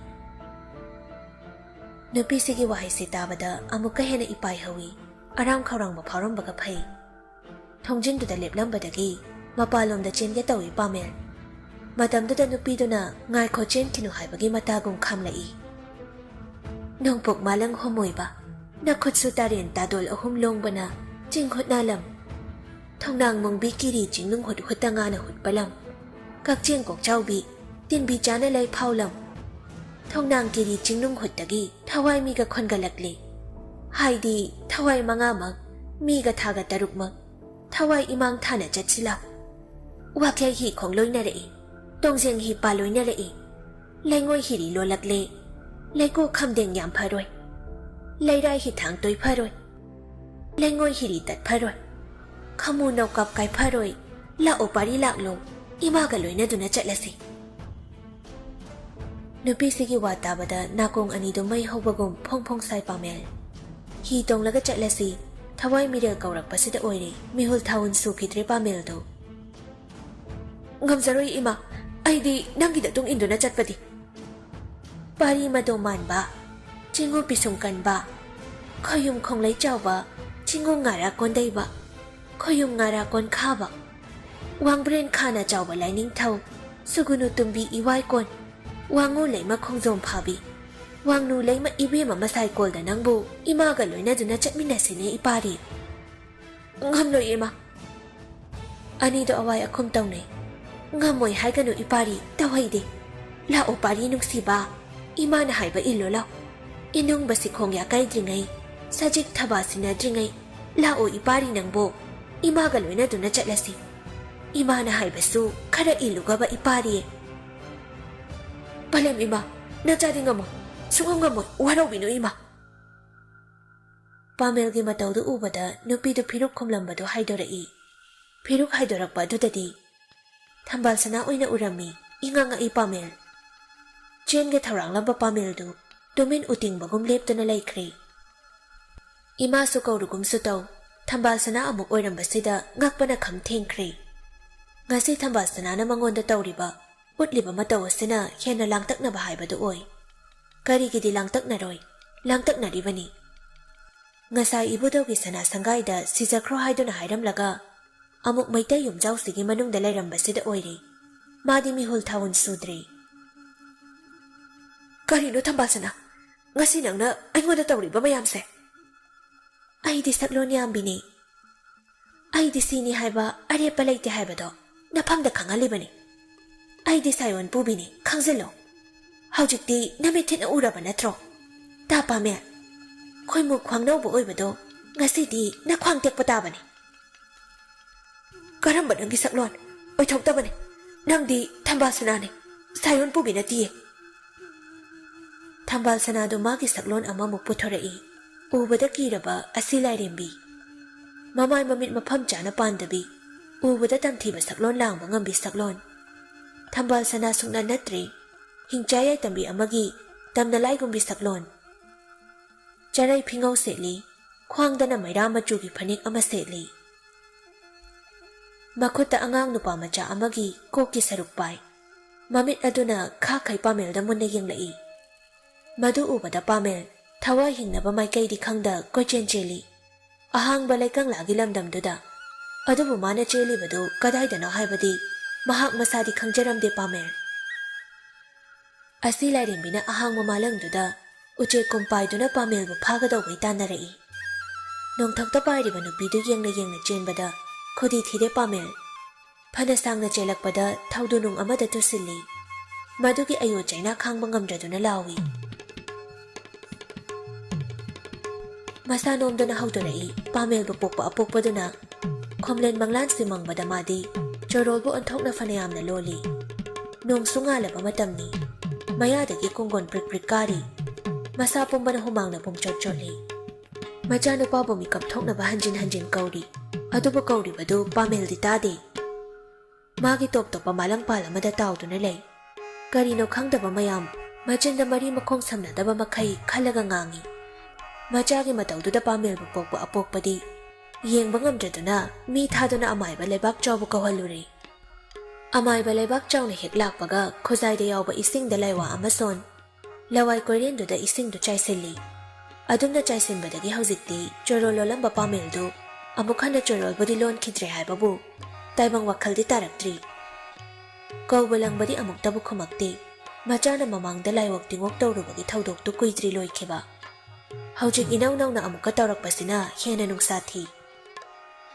ꯅꯨꯄꯤꯁꯤꯒꯤ ꯋꯥꯍꯩꯁꯤ ꯇꯥꯕꯗ ꯑꯃꯨꯛꯀ ꯍꯦꯟꯅ ꯏꯄꯥꯏ ꯍꯧꯏ꯫ ꯑꯔꯥꯝ ꯈꯧꯔꯥꯡꯕ ꯐꯥꯎꯔꯝꯕꯒ ꯐꯩ꯫ ꯊꯣꯡꯖꯤꯟꯗꯨꯗ ꯂꯦꯞꯂꯝꯕꯗꯒꯤ ꯃꯄꯥꯟꯂꯣꯝꯗ ꯆꯦꯟꯒꯦ ꯇꯧꯏ ꯄꯥꯃꯦꯜ꯫ ꯃꯇꯝꯗꯨꯗ ꯅꯨꯄꯤꯗꯨꯅ ꯉꯥꯏꯈꯣ, ꯆꯦꯟꯈꯤꯅꯨ ꯍꯥꯏꯕꯒꯤ ꯃꯇꯥꯒꯨꯝ ꯈꯥꯝꯂꯛꯏ꯫ ꯅꯣꯡꯄꯣꯛ ꯃꯥꯂꯪ ꯍꯣꯃꯣꯏꯕ, ꯅꯈꯨꯠꯁꯨ ꯇꯥꯔꯦꯟ ꯇꯥꯗꯣꯜ ꯑꯍꯨꯝ ꯂꯣꯡꯕꯅ ꯆꯤꯡ ꯍꯨꯠꯅꯂꯝ꯫ ꯊꯣꯡꯅꯥꯡ ꯃꯨꯡꯕꯤ ꯀꯤꯔꯤ ꯆꯤꯡꯅꯨꯡ ꯍꯨꯠ ꯍꯨꯠꯇ ꯉꯥꯅ ꯍꯨꯠꯄꯂꯝ꯫ ꯀꯛꯆꯦꯡ ꯀꯣꯛꯆꯥꯎꯕꯤ, ꯇꯤꯟꯕꯤ ꯆꯥꯅ ꯂꯩ ꯐꯥꯎꯂꯝ꯫ ꯊꯣꯡꯅꯥꯡ ꯀꯤꯔꯤ ꯆꯤꯡꯅꯨꯡ ꯍꯨꯠꯇꯒꯤ ꯊꯋꯥꯏ ꯃꯤꯒ ꯈꯣꯟꯒꯠꯂꯛꯂꯤ꯫ ꯍꯥꯏꯗꯤ ꯊꯋꯥꯏ ꯃꯉꯥꯃꯛ, ꯃꯤꯒ ꯊꯥꯒ ꯇꯔꯨꯛꯃꯛ, ꯊꯋꯥꯏ ꯏꯃꯥꯡ ꯊꯥꯅ ꯆꯠꯁꯤꯂꯥꯎ꯫ ꯋꯥꯈꯩ ꯍꯤ ꯈꯣꯡ ꯂꯣꯏꯅꯔꯛꯏ꯫ ꯇꯣꯡꯖꯦꯡ ꯍꯤ ꯄꯥ ꯂꯣꯏꯅꯔꯛꯏ꯫ ꯂꯩꯉꯣꯏ ꯍꯤꯔꯤ ꯂꯣꯜꯂꯛꯂꯦ꯫ ꯂꯩꯀꯣ ꯈꯝꯗꯦꯡ ꯌꯥꯝ ꯐꯔꯣꯏ꯫ ꯂꯩꯔꯥꯏ ꯍꯤꯊꯥꯡ ꯇꯣꯏ ꯐꯔꯣꯏ꯫ ꯂꯩꯉꯣꯏ ꯍꯤꯔꯤ ꯇꯠ ꯐꯔꯣꯏ꯫ ꯈꯃꯨ ꯅꯧꯀꯥꯞ ꯀꯥꯏ ꯐꯔꯣꯏ꯫ ꯂꯥꯛꯑꯣ ꯄꯥꯔꯤ ꯂꯥꯛꯂꯣ꯫ ꯏꯃꯥꯒ ꯂꯣꯏꯅꯗꯨꯅ ꯆꯠꯂꯁꯤ꯫ ꯅꯨꯄꯤꯁꯤꯒꯤ ꯋꯥ ꯇꯥꯕꯗ ꯅꯥꯀꯣꯡ ꯑꯅꯤꯗꯨ ꯃꯩ ꯍꯧꯕꯒꯨꯝ ꯐꯣꯡ ꯐꯣꯡ ꯁꯥꯏ ꯄꯥꯃꯦꯜ꯫ ꯍꯤ ꯇꯣꯡꯂꯒ ꯆꯠꯂꯁꯤ, ꯊꯋꯥꯏ ꯃꯤꯔꯦꯜ ꯀꯧꯔꯛꯄꯁꯤꯗ ꯑꯣꯏꯔꯦ ꯃꯤꯍꯨꯜ ꯊꯥꯍꯨꯟ ꯁꯨꯈꯤꯗ꯭ꯔꯦ ꯄꯥꯃꯦꯜꯗꯨ꯫ ꯉꯝꯖꯔꯣꯏ ꯏꯃꯥ, ꯑꯩꯗꯤ ꯅꯪꯒꯤ ꯃꯇꯨꯡ ꯏꯟꯗꯨꯅ ꯆꯠꯄꯗꯤ꯫ ꯄꯥꯔꯤ ꯃꯗꯣ ꯃꯥꯟꯕ, ꯆꯤꯡꯉꯨ ꯄꯤꯁꯨꯝ ꯀꯟꯕ, ꯈꯣꯌꯨꯝ ꯈꯣꯡꯂꯩ ꯆꯥꯎꯕ, ꯆꯤꯡꯉꯨ ꯉꯥꯔꯥ ꯀꯣꯟꯗꯩꯕ, ꯈꯣꯌꯨꯝ ꯉꯥꯔꯥ ꯀꯣꯟꯈꯥꯕ, ꯋꯥꯡꯕ꯭ꯔꯦꯟ ꯈꯥꯅ ꯆꯥꯎꯕ ꯂꯥꯏꯅꯤꯡꯊꯧ, ꯁꯨꯒꯨꯅꯨ ꯇꯨꯝꯕꯤ ꯏꯋꯥꯏ ꯀꯣꯟ, ꯋꯥꯡꯉꯨ ꯂꯩꯃ ꯈꯣꯡꯖꯣꯝ ꯐꯥꯕꯤ, ꯋꯥꯡꯅꯨ ꯂꯩꯃ ꯏꯕꯦꯝꯃ ꯃꯁꯥꯏ ꯀꯣꯜꯗ ꯅꯪꯕꯨ ꯏꯃꯥꯒ ꯂꯣꯏꯅꯗꯨꯅ ꯆꯠꯃꯤꯟꯅꯁꯤꯅꯦ ꯏꯄꯥꯔꯤ꯫ ꯉꯝꯂꯣꯏ ꯏꯃꯥ꯫ ꯑꯅꯤꯗꯣ ꯑꯋꯥꯏ ꯑꯈꯨꯝ ꯇꯧꯅꯩ꯫ ꯉꯝꯃꯣꯏ ꯍꯥꯏꯒꯅꯨ ꯏꯄꯥꯔꯤ, ꯇꯧꯍꯩꯗꯦ꯫ ꯂꯥꯛꯑꯣ ꯄꯥꯔꯤ ꯅꯨꯡꯁꯤꯕ, ꯏꯃꯥꯅ ꯍꯥꯏꯕ ꯏꯜꯂꯣ ꯂꯥꯎ꯫ ꯏꯅꯨꯡꯕ ꯁꯤꯈꯣꯡ ꯌꯥꯀꯥꯏꯗ꯭ꯔꯤꯉꯩ, ꯁꯖꯤꯛ ꯊꯕꯥ ꯁꯤꯟꯅꯗ꯭ꯔꯤꯉꯩ, ꯂꯥꯛꯑꯣ ꯏꯄꯥꯔꯤ ꯅꯪꯕꯣ꯫ ꯏꯃꯥꯒ ꯂꯣꯏꯅꯗꯨꯅ ꯆꯠꯂꯁꯤ꯫ ꯏꯃꯥꯅ ꯍꯥꯏꯕꯁꯨ ꯈꯔ ꯏꯜꯂꯨꯒꯕ ꯏꯄꯥꯔꯤ꯫ ꯄꯂꯦꯝ ꯏꯃꯥ, ꯅꯆꯥꯗꯤ ꯉꯝꯃꯣꯏ, ꯁꯨꯡꯉꯝ ꯉꯝꯃꯣꯏ, ꯋꯥꯔꯧꯕꯤꯅꯨ ꯏꯃꯥ꯫ ꯄꯥꯃꯦꯜꯒꯤ ꯃꯇꯧꯗꯨ ꯎꯕꯗ ꯅꯨꯄꯤꯗꯨ ꯐꯤꯔꯨꯛ ꯈꯨꯝꯂꯝꯕꯗꯨ ꯍꯥꯏꯗꯣꯔꯛꯏ꯫ ꯐꯤꯔꯨꯛ ꯍꯥꯏꯗꯣꯔꯛꯄ ꯑꯗꯨꯗꯗꯤ ꯊꯝꯕꯥꯜ ꯁꯅꯥ ꯑꯣꯏꯅ ꯎꯔꯝꯃꯤ꯫ ꯏꯉꯛ ꯉꯛꯏ ꯄꯥꯃꯦꯜ꯫ ꯆꯦꯟꯒꯦ ꯊꯧꯔꯥꯡꯂꯝꯕ ꯄꯥꯃꯦꯜꯗꯨ ꯇꯨꯃꯤꯟ ꯎꯇꯤꯡꯕꯒꯨꯝ ꯂꯦꯞꯇꯨꯅ ꯂꯩꯈ꯭ꯔꯦ꯫ ꯏꯃꯥꯁꯨ ꯀꯧꯔꯨꯒꯨꯝꯁꯨ ꯇꯧ, ꯊꯝꯕꯥꯜ ꯁꯅꯥ ꯑꯃꯨꯛ ꯑꯣꯏꯔꯝꯕꯁꯤꯗ ꯉꯛꯄꯅ ꯈꯝ ꯊꯦꯡꯈ꯭ꯔꯦ꯫ ꯉꯁꯤ ꯊꯝꯕꯥꯜ ꯁꯅꯥꯅ ꯃꯉꯣꯟꯗ ꯇꯧꯔꯤꯕ, ꯎꯠꯂꯤꯕ ꯃꯇꯧ ꯑꯁꯤꯅ ꯍꯦꯟꯅ ꯂꯥꯡꯇꯛꯅꯕ ꯍꯥꯏꯕꯗꯨ ꯑꯣꯏ꯫ ꯀꯔꯤꯒꯤꯗꯤ ꯂꯥꯡꯇꯛꯅꯔꯣꯏ? ꯂꯥꯡꯇꯛꯅꯔꯤꯕꯅꯤ꯫ ꯉꯁꯥꯏ ꯏꯕꯨꯙꯧꯒꯤ ꯁꯅꯥ ꯁꯪꯒꯥꯏꯗ ꯁꯤꯖꯈ꯭ꯔꯣ ꯍꯥꯏꯗꯨꯅ ꯍꯥꯏꯔꯝꯂꯒ, ꯑꯃꯨꯛ ꯃꯩꯇꯩ ꯌꯨꯝꯖꯥꯎꯁꯤꯒꯤ ꯃꯅꯨꯡꯗ ꯂꯩꯔꯝꯕꯁꯤꯗ ꯑꯣꯏꯔꯦ꯫ ꯃꯥꯗꯤ ꯃꯤꯍꯨꯜ ꯊꯥꯍꯨꯟ ꯁꯨꯗ꯭ꯔꯤ꯫ "ꯀꯔꯤꯅꯣ ꯊꯝꯕꯥꯜꯁꯅꯥ? ꯉꯁꯤ ꯅꯪꯅ ꯑꯩꯉꯣꯟꯗ ꯇꯧꯔꯤꯕ ꯃꯌꯥꯝꯁꯦ?" "ꯑꯩꯗꯤ ꯁꯛꯂꯣꯟ ꯌꯥꯝꯕꯤꯅꯤ꯫ ꯑꯩꯗꯤ ꯁꯤꯅꯤ ꯍꯥꯏꯕ ꯑꯔꯦꯞꯄ ꯂꯩꯇꯦ ꯍꯥꯏꯕꯗꯣ ꯅꯐꯝꯗ ꯈꯪꯍꯜꯂꯤꯕꯅꯤ꯫ ꯑꯩꯗꯤ ꯁꯥꯌꯣꯟ ꯄꯨꯕꯤꯅꯤ, ꯈꯪꯖꯤꯜꯂꯣ꯫ ꯍꯧꯖꯤꯛꯇꯤ ꯅꯃꯤꯠ ꯊꯤꯠꯅ ꯎꯔꯕ ꯅꯠꯇ꯭ꯔꯣ? ꯇꯥ ꯄꯥꯃꯦꯜ, ꯈꯣꯏꯃꯨ ꯈ꯭ꯋꯥꯡꯅꯧꯕ ꯑꯣꯏꯕꯗꯣ ꯉꯁꯤꯗꯤ ꯅꯈ꯭ꯋꯥꯡ ꯇꯦꯛꯄ ꯇꯥꯕꯅꯤ꯫" "ꯀꯔꯝꯕ ꯅꯪꯒꯤ ꯁꯛꯂꯣꯟ? ꯑꯣꯏꯊꯣꯛꯇꯕꯅꯤ꯫ ꯅꯪꯗꯤ ꯊꯝꯕꯥꯜ ꯁꯅꯥꯅꯤ, ꯁꯥꯌꯣꯟ ꯄꯨꯕꯤ ꯅꯠꯇꯤꯌꯦ꯫" ꯊꯝꯕꯥꯜ ꯁꯅꯥꯗꯨ ꯃꯥꯒꯤ ꯁꯛꯂꯣꯟ ꯑꯃꯃꯨꯛ ꯄꯨꯊꯣꯔꯛꯏ꯫ ꯎꯕꯗ ꯀꯤꯔꯕ ꯑꯁꯤ ꯂꯥꯏꯔꯦꯝꯕꯤ꯫ ꯃꯃꯥꯏ ꯃꯃꯤꯠ ꯃꯐꯝ ꯆꯥꯅ ꯄꯥꯟꯗꯕꯤ, ꯎꯕꯗ ꯇꯝꯊꯤꯕ ꯁꯛꯂꯣꯟ ꯂꯥꯡꯕ ꯉꯝꯕꯤ ꯁꯛꯂꯣꯟ꯫ ꯊꯝꯕꯥꯜ ꯁꯅꯥ ꯁꯨꯛꯅꯠ ꯅꯠꯇ꯭ꯔꯦ꯫ ꯍꯤꯡꯆꯥ ꯌꯥꯏꯇꯝꯕꯤ ꯑꯃꯒꯤ ꯇꯝꯅꯂꯥꯏꯒꯨꯝꯕꯤ ꯁꯛꯂꯣꯟ꯫ ꯆꯔꯩ ꯐꯤꯉꯧ ꯁꯦꯠꯂꯤ, ꯈ꯭ꯋꯥꯡꯗꯅ ꯃꯩꯔꯥ ꯃꯆꯨꯒꯤ ꯐꯅꯦꯛ ꯑꯃ ꯁꯦꯠꯂꯤ꯫ ꯃꯈꯨꯠꯇ ꯑꯉꯥꯡ ꯅꯨꯄꯥ ꯃꯆꯥ ꯑꯃꯒꯤ ꯀꯣꯛꯀꯤ ꯁꯔꯨꯛ ꯄꯥꯏ꯫ ꯃꯃꯤꯠ ꯑꯗꯨꯅ ꯈꯥꯈꯩ ꯄꯥꯃꯦꯜꯗ ꯃꯨꯟꯅ ꯌꯦꯡꯂꯛꯏ꯫ ꯃꯗꯨ ꯎꯕꯗ ꯄꯥꯃꯦꯜ ꯊꯋꯥꯏ ꯍꯤꯡꯅꯕ ꯃꯥꯏꯀꯩꯗꯤ ꯈꯪꯗ ꯀꯣꯏꯆꯦꯟ ꯆꯦꯜꯂꯤ꯫ ꯑꯍꯥꯡꯕ ꯂꯩꯀꯪꯂꯥꯒꯤ ꯂꯝꯗꯝꯗꯨꯗ꯫ ꯑꯗꯨꯕꯨ ꯃꯥꯅ ꯆꯦꯜꯂꯤꯕꯗꯨ ꯀꯗꯥꯏꯗꯅꯣ ꯍꯥꯏꯕꯗꯤ ꯃꯍꯥꯛ ꯃꯁꯥꯗꯤ ꯈꯪꯖꯔꯝꯗꯦ ꯄꯥꯃꯦꯜ꯫ ꯑꯁꯤ ꯂꯥꯏꯔꯦꯝꯕꯤꯅ ꯑꯍꯥꯡꯕ ꯃꯥꯂꯪꯗꯨꯗ ꯎꯆꯦꯛ ꯀꯨꯝ ꯄꯥꯏꯗꯨꯅ ꯄꯥꯃꯦꯜꯕꯨ ꯐꯥꯒꯗꯧꯕꯩ ꯇꯥꯟꯅꯔꯛꯏ꯫ ꯅꯣꯡꯊꯛꯇ ꯄꯥꯏꯔꯤꯕ ꯅꯨꯄꯤꯗꯨ ꯌꯦꯡꯅ ꯌꯦꯡꯅ ꯆꯦꯟꯕꯗ ꯈꯨꯗꯤ ꯊꯤꯔꯦ ꯄꯥꯃꯦꯜ꯫ ꯐꯅ ꯁꯥꯡꯅ ꯆꯦꯜꯂꯛꯄꯗ ꯊꯧꯗꯨꯅꯨꯡ ꯑꯃꯗ ꯇꯨꯁꯤꯜꯂꯤ꯫ ꯃꯗꯨꯒꯤ ꯑꯌꯣ ꯆꯩꯅꯥ ꯈꯥꯡꯕ ꯉꯝꯗ꯭ꯔꯗꯨꯅ ꯂꯥꯎꯏ꯫ ꯃꯁꯥ ꯅꯣꯝꯗꯨꯅ ꯍꯧꯗꯣꯔꯛꯏ꯫ ꯄꯥꯃꯦꯜꯕꯨ ꯄꯣꯛꯄ ꯑꯄꯣꯛꯄꯗꯨꯅ ꯈꯣꯝꯂꯦꯟ ꯃꯪꯂꯥꯟꯁꯤ ꯃꯪꯕꯗ ꯃꯥꯗꯤ ꯆꯣꯔꯣꯜꯕꯨ ꯑꯣꯟꯊꯣꯛꯅ ꯐꯅꯌꯥꯝꯅ ꯂꯣꯜꯂꯤ꯫ ꯅꯣꯡꯁꯨ ꯉꯥꯜꯂꯕ ꯃꯇꯝꯅꯤ꯫ ꯃꯌꯥꯗꯒꯤ ꯀꯣꯡꯒꯣꯟ ꯄ꯭ꯔꯤꯛ ꯄ꯭ꯔꯤꯛ ꯀꯥꯔꯤ꯫ ꯃꯁꯥ ꯄꯨꯝꯕꯅ ꯍꯨꯃꯥꯡꯅ ꯄꯨꯝꯆꯣꯠ ꯆꯣꯠꯂꯤ꯫ ꯃꯆꯥꯅꯨꯄꯥꯕꯨ ꯃꯤꯀꯞ ꯊꯣꯛꯅꯕ ꯍꯟꯖꯤꯟ ꯍꯟꯖꯤꯟ ꯀꯧꯔꯤ꯫ ꯑꯗꯨꯕꯨ ꯀꯧꯔꯤꯕꯗꯨ ꯄꯥꯃꯦꯜꯗꯤ ꯇꯥꯗꯦ꯫ ꯃꯥꯒꯤ ꯇꯣꯞ ꯇꯣꯞꯄ ꯃꯥꯂꯪꯄꯥꯜ ꯑꯃꯗ ꯇꯥꯎꯗꯨꯅ ꯂꯩ꯫ ꯀꯔꯤꯅꯣ ꯈꯪꯗꯕ ꯃꯌꯥꯝ, ꯃꯆꯤꯟꯗ ꯃꯔꯤ ꯃꯈꯣꯡ ꯁꯝꯅꯗꯕ ꯃꯈꯩ ꯈꯜꯂꯒ ꯉꯥꯡꯏ꯫ ꯃꯆꯥꯒꯤ ꯃꯇꯧꯗꯨꯗ ꯄꯥꯃꯦꯜꯕꯨ ꯄꯣꯛꯄ ꯑꯄꯣꯛꯄꯗꯤ ꯌꯦꯡꯕ ꯉꯝꯗ꯭ꯔꯗꯨꯅ ꯃꯤ ꯊꯥꯗꯨꯅ ꯑꯃꯥꯏꯕ ꯂꯩꯕꯥꯛ ꯆꯥꯎꯕ ꯀꯧꯍꯜꯂꯨꯔꯦ꯫ ꯑꯃꯥꯏꯕ ꯂꯩꯕꯥꯛ ꯆꯥꯎꯅ ꯍꯦꯛ ꯂꯥꯛꯄꯒ ꯈꯨꯖꯥꯏꯗ ꯌꯥꯎꯕ ꯏꯁꯤꯡꯗ ꯂꯥꯏꯋꯥ ꯑꯃ ꯁꯣꯟ꯫ ꯂꯋꯥꯏ ꯀꯣꯏꯔꯦꯟꯗꯨꯗ ꯏꯁꯤꯡꯗꯨ ꯆꯥꯏꯁꯤꯜꯂꯤ꯫ ꯑꯗꯨꯝꯅ ꯆꯥꯏꯁꯤꯟꯕꯗꯒꯤ ꯍꯧꯖꯤꯛꯇꯤ ꯆꯣꯔꯣꯜ ꯂꯣꯜꯂꯝꯕ ꯄꯥꯃꯦꯜꯗꯨ ꯑꯃꯨꯛ ꯍꯟꯅ ꯆꯣꯔꯣꯜꯕꯨꯗꯤ ꯂꯣꯟꯈꯤꯗ꯭ꯔꯦ ꯍꯥꯏꯕꯕꯨ ꯇꯥꯏꯕꯪ ꯋꯥꯈꯜꯗꯤ ꯇꯥꯔꯛꯇ꯭ꯔꯤ꯫ ꯀꯧꯕ ꯂꯪꯕꯗꯤ ꯑꯃꯨꯛꯇꯕꯨ ꯈꯨꯝꯃꯛꯇꯦ꯫ ꯃꯆꯥꯅ ꯃꯃꯥꯡꯗ ꯂꯥꯏꯋꯣꯛ ꯇꯤꯡꯋꯣꯛ ꯇꯧꯔꯨꯕꯒꯤ ꯊꯧꯗꯣꯛꯇꯨ ꯀꯨꯏꯗ꯭ꯔꯤ ꯂꯣꯏꯈꯤꯕ꯫ ꯍꯧꯖꯤꯛ ꯏꯅꯧ ꯅꯧꯅ ꯑꯃꯨꯛꯀ ꯇꯧꯔꯛꯄꯁꯤꯅ ꯍꯦꯟꯅ ꯅꯨꯡꯁꯥ ꯊꯤ꯫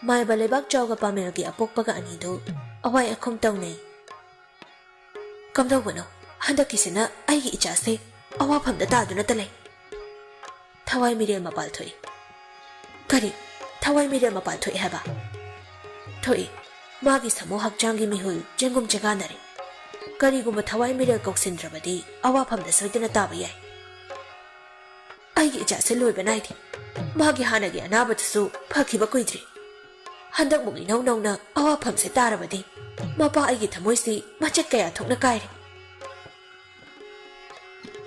ꯃꯥꯏꯕ ꯂꯩꯕꯥꯛ ꯆꯥꯎꯒ ꯄꯥꯃꯦꯜꯒꯤ ꯑꯄꯣꯛꯄꯒ ꯑꯅꯤꯗꯨ ꯑꯋꯥꯏ ꯑꯈꯨꯝ ꯇꯧꯅꯩ꯫ "ꯀꯝꯗꯧꯕꯅꯣ? ꯍꯟꯗꯛꯀꯤꯁꯤꯅ ꯑꯩꯒꯤ ꯏꯆꯥꯁꯦ ꯑꯋꯥꯐꯝꯗ ꯇꯥꯗꯨꯅꯇ ꯂꯩ꯫ ꯊꯋꯥꯏ ꯃꯤꯔꯦꯜ ꯃꯄꯥꯜ ꯊꯣꯛꯏ꯫" "ꯀꯔꯤ? ꯊꯋꯥꯏ ꯃꯤꯔꯦꯜ ꯃꯄꯥꯜ ꯊꯣꯛꯏ ꯍꯥꯏꯕ?" "ꯊꯣꯛꯏ꯫ ꯃꯥꯒꯤ ꯁꯥꯃꯨ ꯍꯛꯆꯥꯡꯒꯤ ꯃꯤꯍꯨꯜ ꯆꯦꯡꯒꯨꯝ ꯆꯦꯒꯥꯟꯅꯔꯦ꯫ ꯀꯔꯤꯒꯨꯝꯕ ꯊꯋꯥꯏ ꯃꯤꯔꯦꯜ ꯀꯧꯁꯤꯟꯗ꯭ꯔꯕꯗꯤ ꯑꯋꯥꯐꯝꯗ ꯁꯣꯏꯗꯅ ꯇꯥꯕ ꯌꯥꯏ꯫ ꯑꯩꯒꯤ ꯏꯆꯥꯁꯦ ꯂꯣꯏꯕ ꯅꯥꯏꯗꯦ꯫ ꯃꯥꯒꯤ ꯍꯥꯟꯅꯒꯤ ꯑꯅꯥꯕꯗꯨꯁꯨ ꯐꯈꯤꯕ ꯀꯨꯏꯗ꯭ꯔꯤ꯫ ꯍꯟꯗꯛꯃꯨꯛ ꯏꯅꯧ ꯅꯧꯅ ꯑꯋꯥꯐꯝꯁꯦ ꯇꯥꯔꯕꯗꯤ ꯃꯄꯥ ꯑꯩꯒꯤ ꯊꯃꯣꯏꯁꯤ ꯃꯆꯦꯠ ꯀꯌꯥ ꯊꯣꯛꯅ ꯀꯥꯏꯔꯦ꯫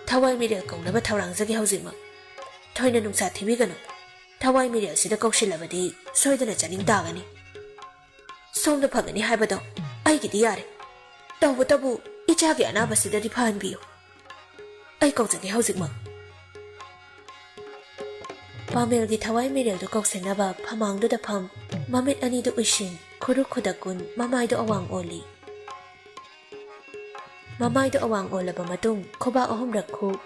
ꯊꯋꯥꯏ ꯃꯤꯔꯦꯜ ꯀꯧꯅꯕ ꯊꯧꯔꯥꯡꯖꯒꯦ ꯍꯧꯖꯤꯛꯃꯛ꯫ ꯊꯣꯏꯅ ꯅꯨꯡꯁꯥ ꯊꯤꯕꯤꯒꯅꯨ꯫ ꯊꯋꯥꯏ ꯃꯤꯔꯦꯜꯁꯤꯗ ꯀꯧꯁꯤꯜꯂꯕꯗꯤ ꯁꯣꯏꯗꯅ ꯆꯥꯅꯤꯡ ꯇꯥꯒꯅꯤ꯫ ꯁꯣꯝꯗ ꯐꯒꯅꯤ ꯍꯥꯏꯕꯗꯣ ꯑꯩꯒꯤꯗꯤ ꯌꯥꯔꯦ꯫ ꯇꯧꯕꯇꯕꯨ ꯏꯆꯥꯒꯤ ꯑꯅꯥꯕꯁꯤꯗꯗꯤ ꯐꯍꯟꯕꯤꯌꯨ꯫ ꯑꯩ ꯀꯧꯖꯒꯦ ꯍꯧꯖꯤꯛꯃꯛ꯫" ꯄꯥꯃꯦꯜꯒꯤ ꯊꯋꯥꯏ ꯃꯤꯔꯦꯜꯗꯨ ꯀꯧꯁꯤꯟꯅꯕ ꯐꯃꯥꯡꯗꯨꯗ ꯐꯝ, ꯃꯃꯤꯠ ꯑꯅꯤꯗꯨ ꯎꯏꯁꯤꯟ, ꯈꯨꯔꯨ ꯈꯨꯗꯛ ꯀꯨꯟ, ꯃꯃꯥꯏꯗꯨ ꯑꯋꯥꯡ ꯑꯣꯜꯂꯤ꯫ ꯃꯃꯥꯏꯗꯨ ꯑꯋꯥꯡ ꯑꯣꯜꯂꯕ ꯃꯇꯨꯡ ꯈꯨꯕꯥꯛ ꯑꯍꯨꯝꯔꯛ ꯈꯨ,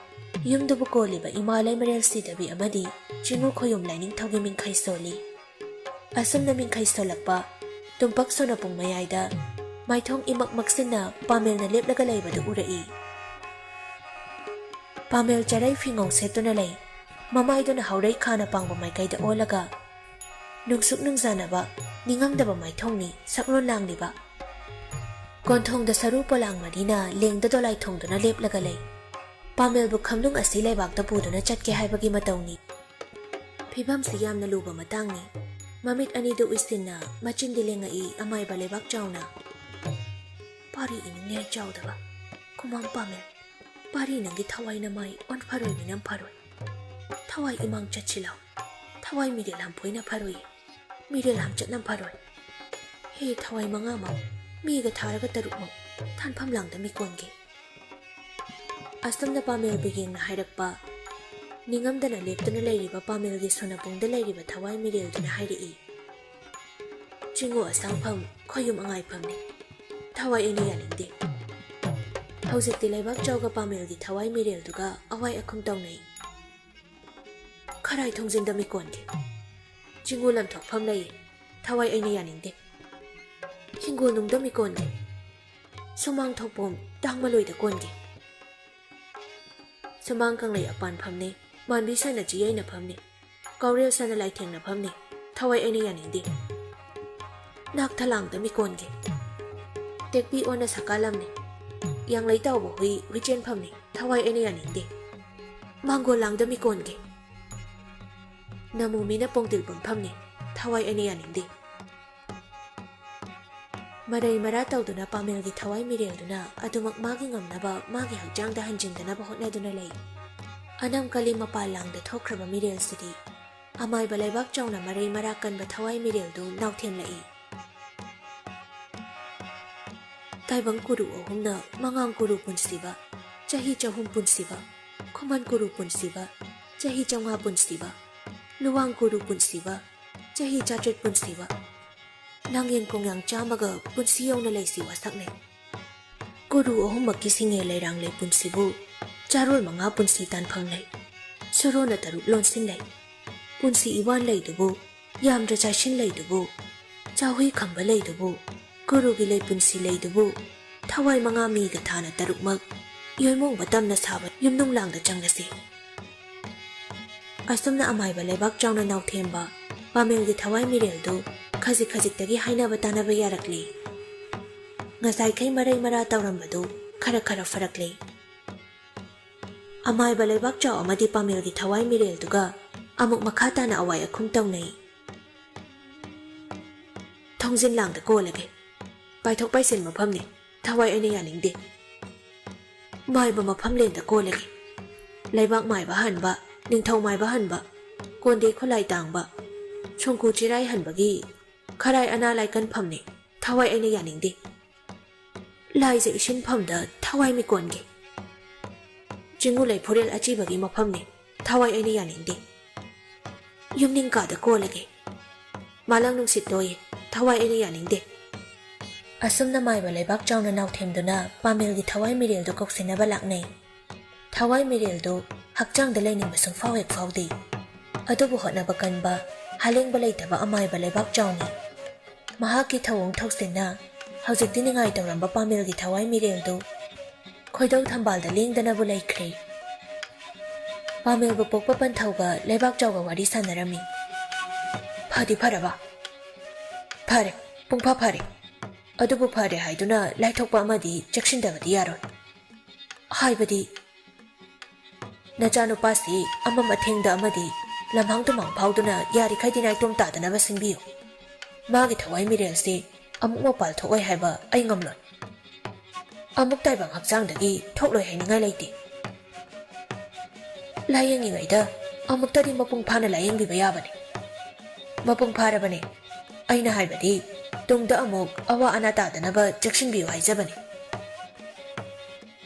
ꯌꯨꯝꯗꯨꯕꯨ ꯀꯣꯜꯂꯤꯕ ꯏꯃꯥ ꯂꯩꯃꯔꯦꯜ ꯁꯤꯗꯕꯤ ꯑꯃꯗꯤ ꯆꯤꯡꯉꯨ ꯈꯣꯌꯨꯝ ꯂꯥꯏꯅꯤꯡꯊꯧꯒꯤ ꯃꯤꯡꯈꯩ ꯁꯣꯜꯂꯤ꯫ ꯑꯁꯨꯝꯅ ꯃꯤꯡꯈꯩ ꯁꯣꯜꯂꯛꯄ, ꯇꯨꯝꯄꯛ ꯁꯣꯅꯄꯨꯡ ꯃꯌꯥꯏꯗ ꯃꯥꯏꯊꯣꯡ ꯏꯃꯛ ꯃꯛꯁꯤꯟꯅ ꯄꯥꯃꯦꯜꯅ ꯂꯦꯞꯂꯒ ꯂꯩꯕꯗꯨ ꯎꯔꯛꯏ꯫ ꯄꯥꯃꯦꯜ ꯆꯔꯩ ꯐꯤꯉꯧ ꯁꯦꯠꯇꯨꯅ ꯂꯩ꯫ ꯃꯃꯥꯏꯗꯨꯅ ꯍꯧꯔꯩ ꯈꯥꯅ ꯄꯥꯡꯕ ꯃꯥꯏꯀꯩꯗ ꯑꯣꯜꯂꯒ ꯅꯨꯡꯁꯨꯛ ꯅꯨꯡꯖꯥꯅꯕ, ꯅꯤꯡꯉꯝꯗꯕ ꯃꯥꯏꯊꯣꯡꯅꯤ ꯁꯛꯂꯣꯟ ꯂꯥꯡꯂꯤꯕ꯫ ꯀꯣꯟꯊꯣꯡꯗ ꯁꯔꯨ ꯄꯣꯂꯥꯡ ꯃꯔꯤꯅ ꯂꯦꯡꯗ ꯗꯣꯂꯥꯏ ꯊꯣꯡꯗꯨꯅ ꯂꯦꯞꯂꯒ ꯂꯩ꯫ ꯄꯥꯃꯦꯜꯕꯨ ꯈꯝꯅꯨꯡ ꯑꯁꯤ ꯂꯩꯕꯥꯛꯇ ꯄꯨꯗꯨꯅ ꯆꯠꯀꯦ ꯍꯥꯏꯕꯒꯤ ꯃꯇꯧꯅꯤ꯫ ꯐꯤꯕꯝꯁꯤ ꯌꯥꯝꯅ ꯂꯨꯕ ꯃꯇꯥꯡꯅꯤ꯫ ꯃꯃꯤꯠ ꯑꯅꯤꯗꯨ ꯎꯏꯁꯤꯟꯅ ꯃꯆꯤꯟꯗꯤ ꯂꯦꯡꯉꯛꯏ ꯑꯃꯥꯏꯕ ꯂꯩꯕꯥꯛ ꯆꯥꯎꯅ꯫ "ꯄꯥꯔꯤ ꯏꯅꯤꯡꯉꯥꯏ ꯆꯥꯎꯗꯕ ꯈꯨꯃꯥꯡ ꯄꯥꯃꯦꯜ, ꯄꯥꯔꯤ ꯅꯪꯒꯤ ꯊꯋꯥꯏꯅ ꯃꯥꯏ ꯑꯣꯟꯐꯔꯣꯏ ꯃꯤꯅꯝ ꯐꯔꯣꯏ꯫ ꯊꯋꯥꯏ ꯏꯃꯥꯡ ꯆꯠꯁꯤꯜꯂꯣ꯫ ꯊꯋꯥꯏ ꯃꯤꯔꯦꯜ ꯂꯝꯐꯣꯏꯅ ꯐꯔꯣꯏ꯫ ꯃꯤꯔꯦꯜ ꯂꯝꯆꯠꯅ ꯐꯔꯣꯏ꯫ ꯍꯦ ꯊꯋꯥꯏ ꯃꯉꯥꯃꯛ, ꯃꯤꯒ ꯊꯥꯔꯒ ꯇꯔꯨꯛꯃꯛ, ꯊꯥꯟꯐꯝ ꯂꯥꯡꯗ ꯃꯤꯀꯣꯟꯒꯦ꯫" ꯑꯁꯨꯝꯅ ꯄꯥꯃꯦꯜꯕꯨ ꯌꯦꯡꯅ ꯍꯥꯏꯔꯛꯄ, ꯅꯤꯡꯉꯝꯗꯅ ꯂꯦꯞꯇꯨꯅ ꯂꯩꯔꯤꯕ ꯄꯥꯃꯦꯜꯒꯤ ꯁꯣꯅꯄꯨꯡꯗ ꯂꯩꯔꯤꯕ ꯊꯋꯥꯏ ꯃꯤꯔꯦꯜꯗꯨꯅ ꯍꯥꯏꯔꯛꯏ, "ꯆꯤꯡꯉꯨ ꯑꯁꯥꯡꯐꯝ, ꯈꯣꯌꯨꯝ ꯑꯉꯥꯏꯐꯝꯅꯤ꯫ ꯊꯋꯥꯏ ꯑꯩꯅ ꯌꯥꯅꯤꯡꯗꯦ꯫ ꯍꯧꯖꯤꯛꯇꯤ ꯂꯩꯕꯥꯛ ꯆꯥꯎꯒ ꯄꯥꯃꯦꯜꯒꯤ ꯊꯋꯥꯏ ꯃꯤꯔꯦꯜꯗꯨꯒ ꯑꯋꯥꯏ ꯑꯈꯨꯝ ꯇꯧꯅꯩ꯫ ꯈꯔꯥꯏ ꯊꯣꯡꯖꯤꯟꯗ ꯃꯤꯀꯣꯟꯒꯦ꯫ ꯆꯤꯡꯒꯨ ꯂꯝꯊꯣꯛꯐꯝ ꯂꯩ꯫ ꯊꯋꯥꯏ ꯑꯩꯅ ꯌꯥꯅꯤꯡꯗꯦ꯫ ꯍꯤꯡꯒꯣꯜꯅꯨꯡꯗ ꯃꯤꯀꯣꯟꯒꯦ꯫ ꯁꯨꯃꯥꯡ ꯊꯣꯛꯄꯣꯝ ꯇꯥꯡꯃꯂꯣꯏꯗ ꯀꯣꯟꯒꯦ꯫ ꯁꯨꯃꯥꯡ ꯀꯪꯂꯩ ꯑꯄꯥꯟ ꯐꯝꯅꯤ꯫ ꯃꯥꯟꯕꯤ ꯁꯅ ꯆꯤꯌꯩꯅ ꯐꯝꯅꯤ꯫ ꯀꯥꯎꯔꯦꯜ ꯁꯅ ꯂꯥꯏꯊꯦꯡꯅ ꯐꯝꯅꯤ꯫ ꯊꯋꯥꯏ ꯑꯩꯅ ꯌꯥꯅꯤꯡꯗꯦ꯫ ꯅꯥꯛꯊꯂꯥꯡꯗ ꯃꯤꯀꯣꯟꯒꯦ꯫ ꯇꯦꯛꯄꯤ ꯑꯣꯟꯅ ꯁꯀꯥꯂꯝꯅꯤ꯫ ꯌꯥꯡꯂꯩ ꯇꯥꯎꯕ ꯍꯨꯏ ꯍꯨꯏꯆꯦꯟ ꯐꯝꯅꯤ꯫ ꯊꯋꯥꯏ ꯑꯩꯅ ꯌꯥꯅꯤꯡꯗꯦ꯫ ꯃꯥꯡꯒꯣꯜ ꯂꯥꯡꯗ ꯃꯤꯀꯣꯟꯒꯦ꯫ ꯅꯃꯨꯃꯤꯅ ꯄꯣꯡꯇꯤꯜ ꯄꯨꯝꯐꯝꯅꯤ꯫ ꯊꯋꯥꯏ ꯑꯩꯅ ꯌꯥꯅꯤꯡꯗꯦ꯫ ꯃꯔꯩ ꯃꯔꯥ ꯇꯧꯗꯨꯅ ꯄꯥꯃꯦꯜꯒꯤ ꯊꯋꯥꯏ ꯃꯤꯔꯦꯜꯗꯨꯅ ꯑꯗꯨꯃꯛ ꯃꯥꯒꯤ ꯉꯝꯅꯕ ꯃꯥꯒꯤ ꯍꯛꯆꯥꯡꯗ ꯍꯟꯖꯤꯟꯗꯅꯕ ꯍꯣꯠꯅꯗꯨꯅ ꯂꯩ꯫ ꯑꯅꯝ ꯀꯂꯤ ꯃꯄꯥꯜ ꯂꯥꯡꯗ ꯊꯣꯛꯈ꯭ꯔꯕ ꯃꯤꯔꯦꯜꯁꯤꯗꯤ ꯑꯃꯥꯏꯕ ꯂꯩꯕꯥꯛ ꯆꯥꯎꯅ ꯃꯔꯩ ꯃꯔꯥ ꯀꯟꯕ ꯊꯋꯥꯏ ꯃꯤꯔꯦꯜꯗꯨ ꯅꯥꯎꯊꯦꯝꯂꯛꯏ꯫ ꯇꯥꯏꯕꯪ ꯀꯨꯔꯨ ꯑꯍꯨꯝꯅ ꯃꯉꯥꯡ ꯀꯨꯔꯨ ꯄꯨꯟꯁꯤꯕ, ꯆꯍꯤ ꯆꯍꯨꯝ ꯄꯨꯟꯁꯤꯕ, ꯈꯨꯃꯟ ꯀꯨꯔꯨ ꯄꯨꯟꯁꯤꯕ, ꯆꯍꯤ ꯆꯥꯝꯃꯉꯥ ꯄꯨꯟꯁꯤꯕ, ꯂꯨꯋꯥꯡ ꯀꯨꯔꯨ ꯄꯨꯟꯁꯤꯕ, ꯆꯍꯤ ꯆꯥꯇ꯭ꯔꯦꯠ ꯄꯨꯟꯁꯤꯕ, ꯂꯥꯡꯌꯦꯟ ꯀꯣꯡꯌꯥꯡ ꯆꯥꯝꯃꯒ ꯄꯨꯟꯁꯤ ꯌꯧꯅ ꯂꯩꯁꯤ ꯋꯥꯁꯛꯅꯩ꯫ ꯀꯨꯔꯨ ꯑꯍꯨꯝꯃꯛꯀꯤ ꯁꯤꯡꯉꯦ ꯂꯩꯔꯥꯡꯂꯦ ꯄꯨꯟꯁꯤꯕꯨ, ꯆꯥꯔꯣꯜ ꯃꯉꯥ ꯄꯨꯟꯁꯤ ꯇꯥꯟꯐꯝ ꯂꯩ꯫ ꯁꯨꯔꯣꯅ ꯇꯔꯨꯛ ꯂꯣꯟꯁꯤꯟ ꯂꯩ꯫ ꯄꯨꯟꯁꯤ ꯏꯋꯥꯟ ꯂꯩꯗꯨꯕꯨ, ꯌꯥꯝꯗ꯭ꯔ ꯆꯥꯏꯁꯤꯟ ꯂꯩꯗꯨꯕꯨ, ꯆꯥꯍꯨꯏ ꯈꯝꯕ ꯂꯩꯗꯨꯕꯨ, ꯀꯨꯔꯨꯒꯤ ꯂꯩ ꯄꯨꯟꯁꯤ ꯂꯩꯗꯨꯕꯨ, ꯊꯋꯥꯏ ꯃꯉꯥ ꯃꯤꯒ ꯊꯥꯅ ꯇꯔꯨꯛꯃꯛ ꯌꯣꯏꯃꯣꯡꯕ ꯇꯝꯅ ꯁꯥꯕ ꯌꯨꯝꯅꯨꯡ ꯂꯥꯡꯗ ꯆꯪꯂꯁꯤ꯫ ꯑꯁꯨꯝꯅ ꯑꯃꯥꯏꯕ ꯂꯩꯕꯥꯛ ꯆꯥꯎꯅ ꯅꯥꯎꯊꯦꯝꯕ ꯄꯥꯃꯦꯜꯒꯤ ꯊꯋꯥꯏ ꯃꯤꯔꯦꯜꯗꯨ ꯈꯖꯤꯛ ꯈꯖꯤꯛꯇꯒꯤ ꯍꯥꯏꯅꯕ ꯇꯥꯅꯕ ꯌꯥꯔꯛꯂꯤ꯫ ꯉꯁꯥꯏꯈꯩ ꯃꯔꯩ ꯃꯔꯥ ꯇꯧꯔꯝꯕꯗꯨ ꯈꯔ ꯈꯔ ꯐꯔꯛꯂꯤ꯫ ꯑꯃꯥꯏꯕ ꯂꯩꯕꯥꯛ ꯆꯥꯎ ꯑꯃꯗꯤ ꯄꯥꯃꯦꯜꯒꯤ ꯊꯋꯥꯏ ꯃꯤꯔꯦꯜꯗꯨꯒ ꯑꯃꯨꯛ ꯃꯈꯥ ꯇꯥꯅ ꯑꯋꯥꯏ ꯑꯈꯨꯝ ꯇꯧꯅꯩ꯫ ꯊꯣꯡꯖꯤꯟ ꯂꯥꯡꯗ ꯀꯣꯜꯂꯒꯦ꯫ ꯄꯥꯏꯊꯣꯛ ꯄꯥꯏꯁꯤꯟ ꯃꯐꯝꯅꯤ꯫ ꯊꯋꯥꯏ ꯑꯩꯅ ꯌꯥꯅꯤꯡꯗꯦ꯫ ꯃꯥꯏꯕ ꯃꯐꯝ ꯂꯦꯟꯗ ꯀꯣꯜꯂꯒꯦ꯫ ꯂꯩꯕꯥꯛ ꯃꯥꯏꯕ ꯍꯟꯕ, ꯅꯤꯡꯊꯧ ꯃꯥꯏꯕ ꯍꯟꯕ, ꯀꯣꯟꯗꯦ ꯈꯨꯠꯂꯥꯏ ꯇꯥꯡꯕ, ꯁꯣꯡꯀꯨ ꯆꯤꯔꯥꯏ ꯍꯟꯕꯒꯤ ꯈꯔꯥꯏ ꯑꯅꯥ ꯂꯥꯏꯀꯟꯐꯝꯅꯤ꯫ ꯊꯋꯥꯏ ꯑꯩꯅ ꯌꯥꯅꯤꯡꯗꯦ꯫ ꯂꯥꯏꯖ ꯏꯁꯤꯟꯐꯝꯗ ꯊꯋꯥꯏ ꯃꯤꯀꯣꯟꯒꯦ꯫ ꯆꯤꯡꯉꯨ ꯂꯩꯐꯨꯔꯦꯜ ꯑꯆꯤꯕꯒꯤ ꯃꯐꯝꯅꯤ꯫ ꯊꯋꯥꯏ ꯑꯩꯅ ꯌꯥꯅꯤꯡꯗꯦ꯫ ꯌꯨꯝꯅꯤꯡ ꯀꯥꯗ ꯀꯣꯜꯂꯒꯦ꯫ ꯃꯥꯂꯪ ꯅꯨꯡꯁꯤꯠ ꯂꯣꯏꯌꯦ꯫ ꯊꯋꯥꯏ ꯑꯩꯅ ꯌꯥꯅꯤꯡꯗꯦ꯫ ꯑꯁꯨꯝꯅ ꯃꯥꯏꯕ ꯂꯩꯕꯥꯛ ꯆꯥꯎꯅ ꯅꯥꯎꯊꯦꯝꯗꯨꯅ ꯄꯥꯃꯦꯜꯒꯤ ꯊꯋꯥꯏ ꯃꯤꯔꯦꯜꯗꯨ ꯀꯧꯁꯤꯟꯅꯕ ꯂꯥꯛꯅꯩ꯫ ꯊꯋꯥꯏ ꯃꯤꯔꯦꯜꯗꯨ ꯍꯛꯆꯥꯡꯗ ꯂꯩꯅꯤꯡꯕ ꯁꯨꯡꯐꯥꯎ ꯍꯦꯛ ꯐꯥꯎꯗꯦ꯫ ꯑꯗꯨꯕꯨ ꯍꯣꯠꯅꯕ ꯀꯟꯕ, ꯍꯥꯂꯦꯡꯕ ꯂꯩꯇꯕ ꯑꯃꯥꯏꯕ ꯂꯩꯕꯥꯛ ꯆꯥꯎꯅꯤ꯫ ꯃꯍꯥꯛꯀꯤ ꯊꯧꯑꯣꯡ ꯊꯧꯁꯤꯟꯅ ꯍꯧꯖꯤꯛꯇꯤ ꯅꯤꯡꯉꯥꯏ ꯇꯧꯔꯝꯕ ꯄꯥꯃꯦꯜꯒꯤ ꯊꯋꯥꯏ ꯃꯤꯔꯦꯜꯗꯨ ꯈꯣꯏꯗꯧ ꯊꯝꯕꯥꯜꯗ ꯂꯦꯡꯗꯅꯕꯨ ꯂꯩꯈ꯭ꯔꯦ꯫ ꯄꯥꯃꯦꯜꯕꯨ ꯄꯣꯛꯄ ꯄꯟꯊꯧꯒ ꯂꯩꯕꯥꯛ ꯆꯥꯎꯒ ꯋꯥꯔꯤ ꯁꯥꯟꯅꯔꯝꯃꯤ꯫ "ꯐꯗꯤ ꯐꯔꯕ?" "ꯐꯔꯦ, ꯄꯨꯡꯐ ꯐꯔꯦ꯫ ꯑꯗꯨꯕꯨ ꯐꯔꯦ ꯍꯥꯏꯗꯨꯅ ꯂꯥꯏꯊꯣꯛꯄ ꯑꯃꯗꯤ ꯆꯦꯛꯁꯤꯟꯗꯕꯗꯤ ꯌꯥꯔꯣꯏ꯫ ꯍꯥꯏꯕꯗꯤ, ꯅꯆꯥꯅꯨꯄꯥꯁꯤ ꯑꯃꯝ ꯑꯊꯦꯡꯗ ꯑꯃꯗꯤ ꯂꯝꯍꯥꯡ ꯇꯨꯝꯍꯥꯡ ꯐꯥꯎꯗꯨꯅ ꯌꯥꯔꯤꯈꯩꯗꯤ ꯅꯥꯏꯇꯣꯝ ꯇꯥꯗꯅꯕ ꯁꯤꯟꯕꯤꯌꯨ꯫ ꯃꯥꯒꯤ ꯊꯋꯥꯏ ꯃꯤꯔꯦꯜꯁꯤ ꯑꯃꯨꯛ ꯃꯄꯥꯜ ꯊꯣꯛꯑꯣꯏ ꯍꯥꯏꯕ ꯑꯩ ꯉꯝꯂꯣꯏ꯫ ꯑꯃꯨꯛ ꯇꯥꯏꯕꯪ ꯍꯛꯆꯥꯡꯗꯒꯤ ꯊꯣꯛꯂꯣꯏ ꯍꯥꯏꯅꯤꯡꯉꯥꯏ ꯂꯩꯇꯦ꯫ ꯂꯥꯌꯦꯡꯉꯤꯉꯩꯗ ꯑꯃꯨꯛꯇꯗꯤ ꯃꯄꯨꯡ ꯐꯥꯅ ꯂꯥꯌꯦꯡꯕꯤꯕ ꯌꯥꯕꯅꯤ꯫" "ꯃꯄꯨꯡ ꯐꯥꯔꯕꯅꯦ꯫ ꯑꯩꯅ ꯍꯥꯏꯕꯗꯤ, ꯇꯨꯡꯗ ꯑꯃꯨꯛ ꯑꯋꯥ ꯑꯅꯥ ꯇꯥꯗꯅꯕ ꯆꯦꯛꯁꯤꯟꯕꯤꯌꯨ ꯍꯥꯏꯖꯕꯅꯤ꯫"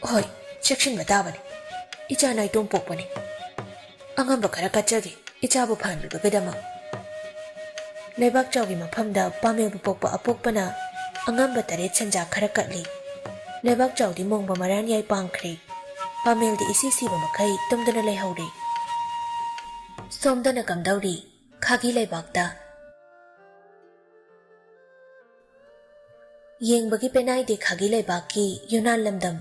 "ꯍꯣꯏ, ꯆꯦꯛꯁꯤꯟꯕ ꯇꯥꯕꯅꯤ꯫ ꯏꯆꯥ ꯅꯥꯏꯇꯣꯝ ꯄꯣꯛꯄꯅꯤ꯫ ꯑꯉꯝꯕ ꯈꯔ ꯀꯠꯆꯒꯦ ꯏꯆꯥꯕꯨ ꯐꯍꯟꯕꯤꯕꯒꯤꯗꯃꯛ꯫" ꯂꯩꯕꯥꯛ ꯆꯥꯎꯒꯤ ꯃꯐꯝꯗ ꯄꯥꯃꯦꯜꯕꯨ ꯄꯣꯛꯄ ꯑꯄꯣꯛꯄꯅ ꯑꯉꯝꯕ ꯇꯔꯦꯠ ꯁꯦꯟꯖꯥ ꯈꯔ ꯀꯠꯂꯤ꯫ ꯂꯩꯕꯥꯛ ꯆꯥꯎꯗꯤ ꯃꯣꯡꯕ ꯃꯔꯥꯟ ꯌꯥꯏ ꯄꯥꯡꯈ꯭ꯔꯦ꯫ ꯄꯥꯃꯦꯜꯗꯤ ꯏꯁꯤ ꯁꯤꯕ ꯃꯈꯩ ꯇꯨꯝꯗꯨꯅ ꯂꯩꯍꯧꯔꯦ꯫ ꯁꯣꯝꯗꯅ ꯀꯝꯗꯧꯔꯤ? ꯈꯥꯒꯤ ꯂꯩꯕꯥꯛꯇ꯫ ꯌꯦꯡꯕꯒꯤ ꯄꯦꯅꯥꯏꯗꯦ ꯈꯥꯒꯤ ꯂꯩꯕꯥꯛꯀꯤ ꯌꯨꯅꯥꯟ ꯂꯝꯗꯝ꯫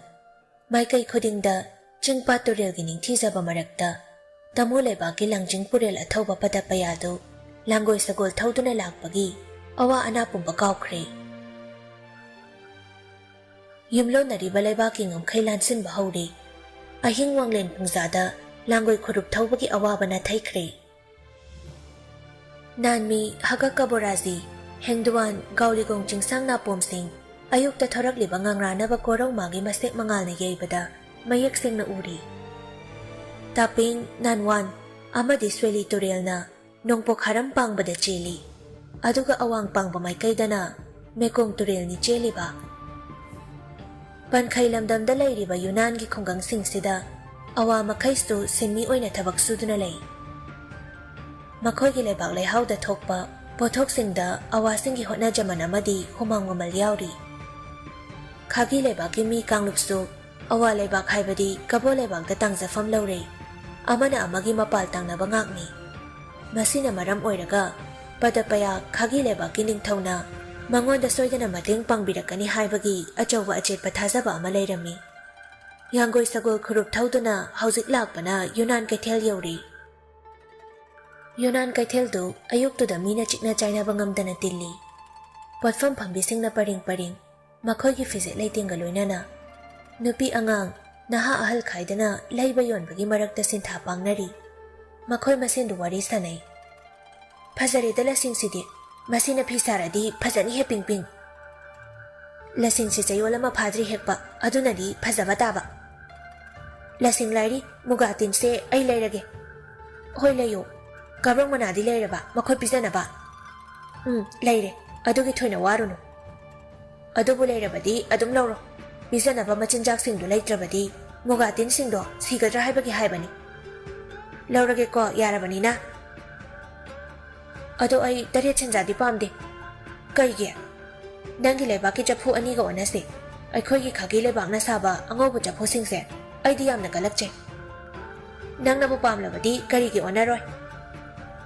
ꯃꯥꯏꯀꯩ ꯈꯨꯗꯤꯡꯗ ꯆꯤꯡ ꯄꯥꯠ ꯇꯨꯔꯦꯜꯒꯤ ꯅꯤꯡꯊꯤꯖꯕ ꯃꯔꯛꯇ ꯇꯃꯨ ꯂꯩꯕꯥꯛꯀꯤ ꯂꯥꯡꯖꯤꯡ ꯄꯨꯔꯦꯜ ꯑꯊꯧꯕ ꯄꯗꯄꯌꯥꯗꯨ ꯂꯥꯡꯒꯣꯏ ꯁꯒꯣꯜ ꯊꯧꯗꯨꯅ ꯂꯥꯛꯄꯒꯤ ꯑꯋꯥ ꯑꯅꯥ ꯄꯨꯝꯕ ꯀꯥꯎꯈ꯭ꯔꯦ꯫ ꯌꯨꯝꯂꯣꯟꯅꯔꯤꯕ ꯂꯩꯕꯥꯛꯀꯤ ꯉꯝꯈꯩ ꯂꯥꯟꯁꯤꯟꯕ ꯍꯧꯔꯦ꯫ ꯑꯍꯤꯡ ꯋꯥꯡꯂꯦꯟ ꯄꯨꯡꯖꯥꯗ ꯂꯥꯡꯒꯣꯏ ꯈꯨꯔꯨꯞ ꯊꯧꯕꯒꯤ ꯑꯋꯥꯕ ꯅꯥꯊꯩꯈ꯭ꯔꯦ꯫ ꯅꯥꯟꯃꯤ, ꯍꯒ ꯀꯕꯣꯔꯥꯖꯤ, ꯍꯦꯡꯗꯨꯋꯥꯟ, ꯒꯥꯎꯂꯤꯒꯣꯡ ꯆꯤꯡꯁꯥꯡ ꯅꯥꯄꯣꯝꯁꯤꯡ ꯑꯌꯨꯛꯇ ꯊꯣꯔꯛꯂꯤꯕ ꯉꯥꯡꯔꯥꯅꯕ ꯀꯣꯔꯧꯃꯥꯒꯤ ꯃꯁꯦꯛ ꯃꯉꯥꯜꯅ ꯌꯩꯕꯗ ꯃꯌꯦꯛ ꯁꯦꯡꯅ ꯎꯔꯤ꯫ ꯇꯥꯄꯤꯡ, ꯅꯥꯟꯋꯥꯟ ꯑꯃꯗꯤ ꯁ꯭ꯋꯦꯂꯤ ꯇꯨꯔꯦꯜꯅ ꯅꯣꯡꯄꯣꯛ ꯍꯥꯔꯝ ꯄꯥꯡꯕꯗ ꯆꯦꯜꯂꯤ, ꯑꯗꯨꯒ ꯑꯋꯥꯡ ꯄꯥꯡꯕ ꯃꯥꯏꯀꯩꯗꯅ ꯃꯦꯀꯣꯡ ꯇꯨꯔꯦꯜꯅꯤ ꯆꯦꯜꯂꯤꯕ꯫ ꯄꯟꯈꯩ ꯂꯝꯗꯝꯗ ꯂꯩꯔꯤꯕ ꯌꯨꯅꯥꯟꯒꯤ ꯈꯨꯡꯒꯪꯁꯤꯡꯁꯤꯗ ꯑꯋꯥ ꯃꯈꯩꯁꯨ ꯁꯤꯟꯃꯤ ꯑꯣꯏꯅ ꯊꯕꯛ ꯁꯨꯗꯨꯅ ꯂꯩ꯫ ꯃꯈꯣꯏꯒꯤ ꯂꯩꯕꯥꯛ ꯂꯩꯍꯥꯎꯗ ꯊꯣꯛꯄ ꯄꯣꯠꯊꯣꯛꯁꯤꯡꯗ ꯑꯋꯥꯁꯤꯡꯒꯤ ꯍꯣꯠꯅꯖꯃꯟ ꯑꯃꯗꯤ ꯍꯨꯃꯥꯡ ꯃꯃꯜ ꯌꯥꯎꯔꯤ꯫ ꯈꯥꯒꯤ ꯂꯩꯕꯥꯛꯀꯤ ꯃꯤ ꯀꯥꯡꯂꯨꯞꯁꯨ ꯑꯋꯥ ꯂꯩꯕꯥꯛ ꯍꯥꯏꯕꯗꯤ ꯀꯕꯣ ꯂꯩꯕꯥꯛꯇ ꯇꯥꯡꯖꯐꯝ ꯂꯧꯔꯦ꯫ ꯑꯃꯅ ꯑꯃꯒꯤ ꯃꯄꯥꯜ ꯇꯥꯡꯅꯕ ꯉꯥꯛꯅꯤ꯫ ꯃꯁꯤꯅ ꯃꯔꯝ ꯑꯣꯏꯔꯒ ꯄꯗꯄꯌꯥ ꯈꯥꯒꯤ ꯂꯩꯕꯥꯛꯀꯤ ꯅꯤꯡꯊꯧꯅ ꯃꯉꯣꯟꯗ ꯁꯣꯏꯗꯅ ꯃꯇꯦꯡ ꯄꯥꯡꯕꯤꯔꯛꯀꯅꯤ ꯍꯥꯏꯕꯒꯤ ꯑꯆꯧꯕ ꯑꯆꯦꯠꯄ ꯊꯥꯖꯕ ꯑꯃ ꯂꯩꯔꯝꯃꯤ꯫ ꯌꯥꯡꯒꯣꯏ ꯁꯒꯣꯜ ꯈꯨꯔꯨꯞ ꯊꯧꯗꯨꯅ ꯍꯧꯖꯤꯛ ꯂꯥꯛꯄꯅ ꯌꯨꯅꯥꯟ ꯀꯩꯊꯦꯜ ꯌꯧꯔꯤ꯫ ꯌꯨꯅꯥꯟ ꯀꯩꯊꯦꯜꯗꯨ ꯑꯌꯨꯛꯇꯨꯗ ꯃꯤꯅ ꯆꯤꯛꯅ ꯆꯥꯏꯅꯕ ꯉꯝꯗꯅ ꯇꯤꯜꯂꯤ꯫ ꯄꯣꯠꯐꯝ ꯐꯝꯕꯤꯁꯤꯡꯅ ꯄꯔꯦꯡ ꯄꯔꯦꯡ ꯃꯈꯣꯏꯒꯤ ꯐꯤꯖꯦꯠ ꯂꯩꯇꯦꯡꯒ ꯂꯣꯏꯅꯅ ꯅꯨꯄꯤ ꯑꯉꯥꯡ, ꯅꯍꯥ ꯑꯍꯜ ꯈꯥꯏꯗꯅ ꯂꯩꯕ ꯌꯣꯟꯕꯒꯤ ꯃꯔꯛꯇ ꯁꯤꯟꯊꯥ ꯄꯥꯡꯅꯔꯤ꯫ ꯃꯈꯣꯏ ꯃꯁꯦꯟꯗꯨ ꯋꯥꯔꯤ ꯁꯥꯅꯩ꯫ "ꯐꯖꯔꯦꯗ ꯂꯁꯤꯡꯁꯤꯗꯤ, ꯃꯁꯤꯅ ꯐꯤ ꯁꯥꯔꯗꯤ ꯐꯖꯅꯤ ꯍꯦ ꯄꯤꯡ ꯄꯤꯡ꯫ ꯂꯁꯤꯡꯁꯤ ꯆꯌꯣꯜ ꯑꯃ ꯐꯥꯗ꯭ꯔꯤ ꯍꯦꯛꯄ, ꯑꯗꯨꯅꯗꯤ ꯐꯖꯕ ꯇꯥꯕ꯫ ꯂꯁꯤꯡ ꯂꯥꯏꯔꯤ, ꯃꯨꯒꯥ ꯇꯤꯟꯁꯦ ꯑꯩ ꯂꯩꯔꯒꯦ꯫" "ꯍꯣꯏ ꯂꯩꯌꯨ꯫ ꯀꯥꯕ꯭ꯔꯪ ꯃꯅꯥꯗꯤ ꯂꯩꯔꯕ ꯃꯈꯣꯏ ꯄꯤꯖꯅꯕ?" "ꯎꯝ, ꯂꯩꯔꯦ꯫ ꯑꯗꯨꯒꯤ ꯊꯣꯏꯅ ꯋꯥꯔꯨꯅꯨ꯫ ꯑꯗꯨꯕꯨ ꯂꯩꯔꯕꯗꯤ ꯑꯗꯨꯝ ꯂꯧꯔꯣ꯫ ꯄꯤꯖꯅꯕ ꯃꯆꯤꯟꯖꯥꯛꯁꯤꯡꯗꯨ ꯂꯩꯇ꯭ꯔꯕꯗꯤ ꯃꯨꯒꯥ ꯇꯤꯟꯁꯤꯡꯗꯣ ꯁꯤꯒꯗ꯭ꯔꯥ ꯍꯥꯏꯕꯒꯤ ꯍꯥꯏꯕꯅꯤ꯫ ꯂꯧꯔꯒꯦꯀꯣ, ꯌꯥꯔꯕꯅꯤꯅ꯫ ꯑꯗꯣ ꯑꯩ ꯇꯔꯦꯠ ꯁꯦꯟꯖꯥꯗꯤ ꯄꯥꯝꯗꯦ꯫" "ꯀꯩꯒꯤ? ꯅꯪꯒꯤ ꯂꯩꯕꯥꯛꯀꯤ ꯆꯐꯨ ꯑꯅꯤꯒ ꯑꯣꯟꯅꯁꯤ꯫ ꯑꯩꯈꯣꯏꯒꯤ ꯈꯥꯒꯤ ꯂꯩꯕꯥꯛꯅ ꯁꯥꯕ ꯑꯉꯧꯕ ꯆꯐꯨꯁꯤꯡꯁꯦ ꯑꯩꯗꯤ ꯌꯥꯝꯅ ꯀꯜꯂꯛꯆꯩ꯫ ꯅꯪꯅꯕꯨ ꯄꯥꯝꯂꯕꯗꯤ ꯀꯔꯤꯒꯤ ꯑꯣꯟꯅꯔꯣꯏ?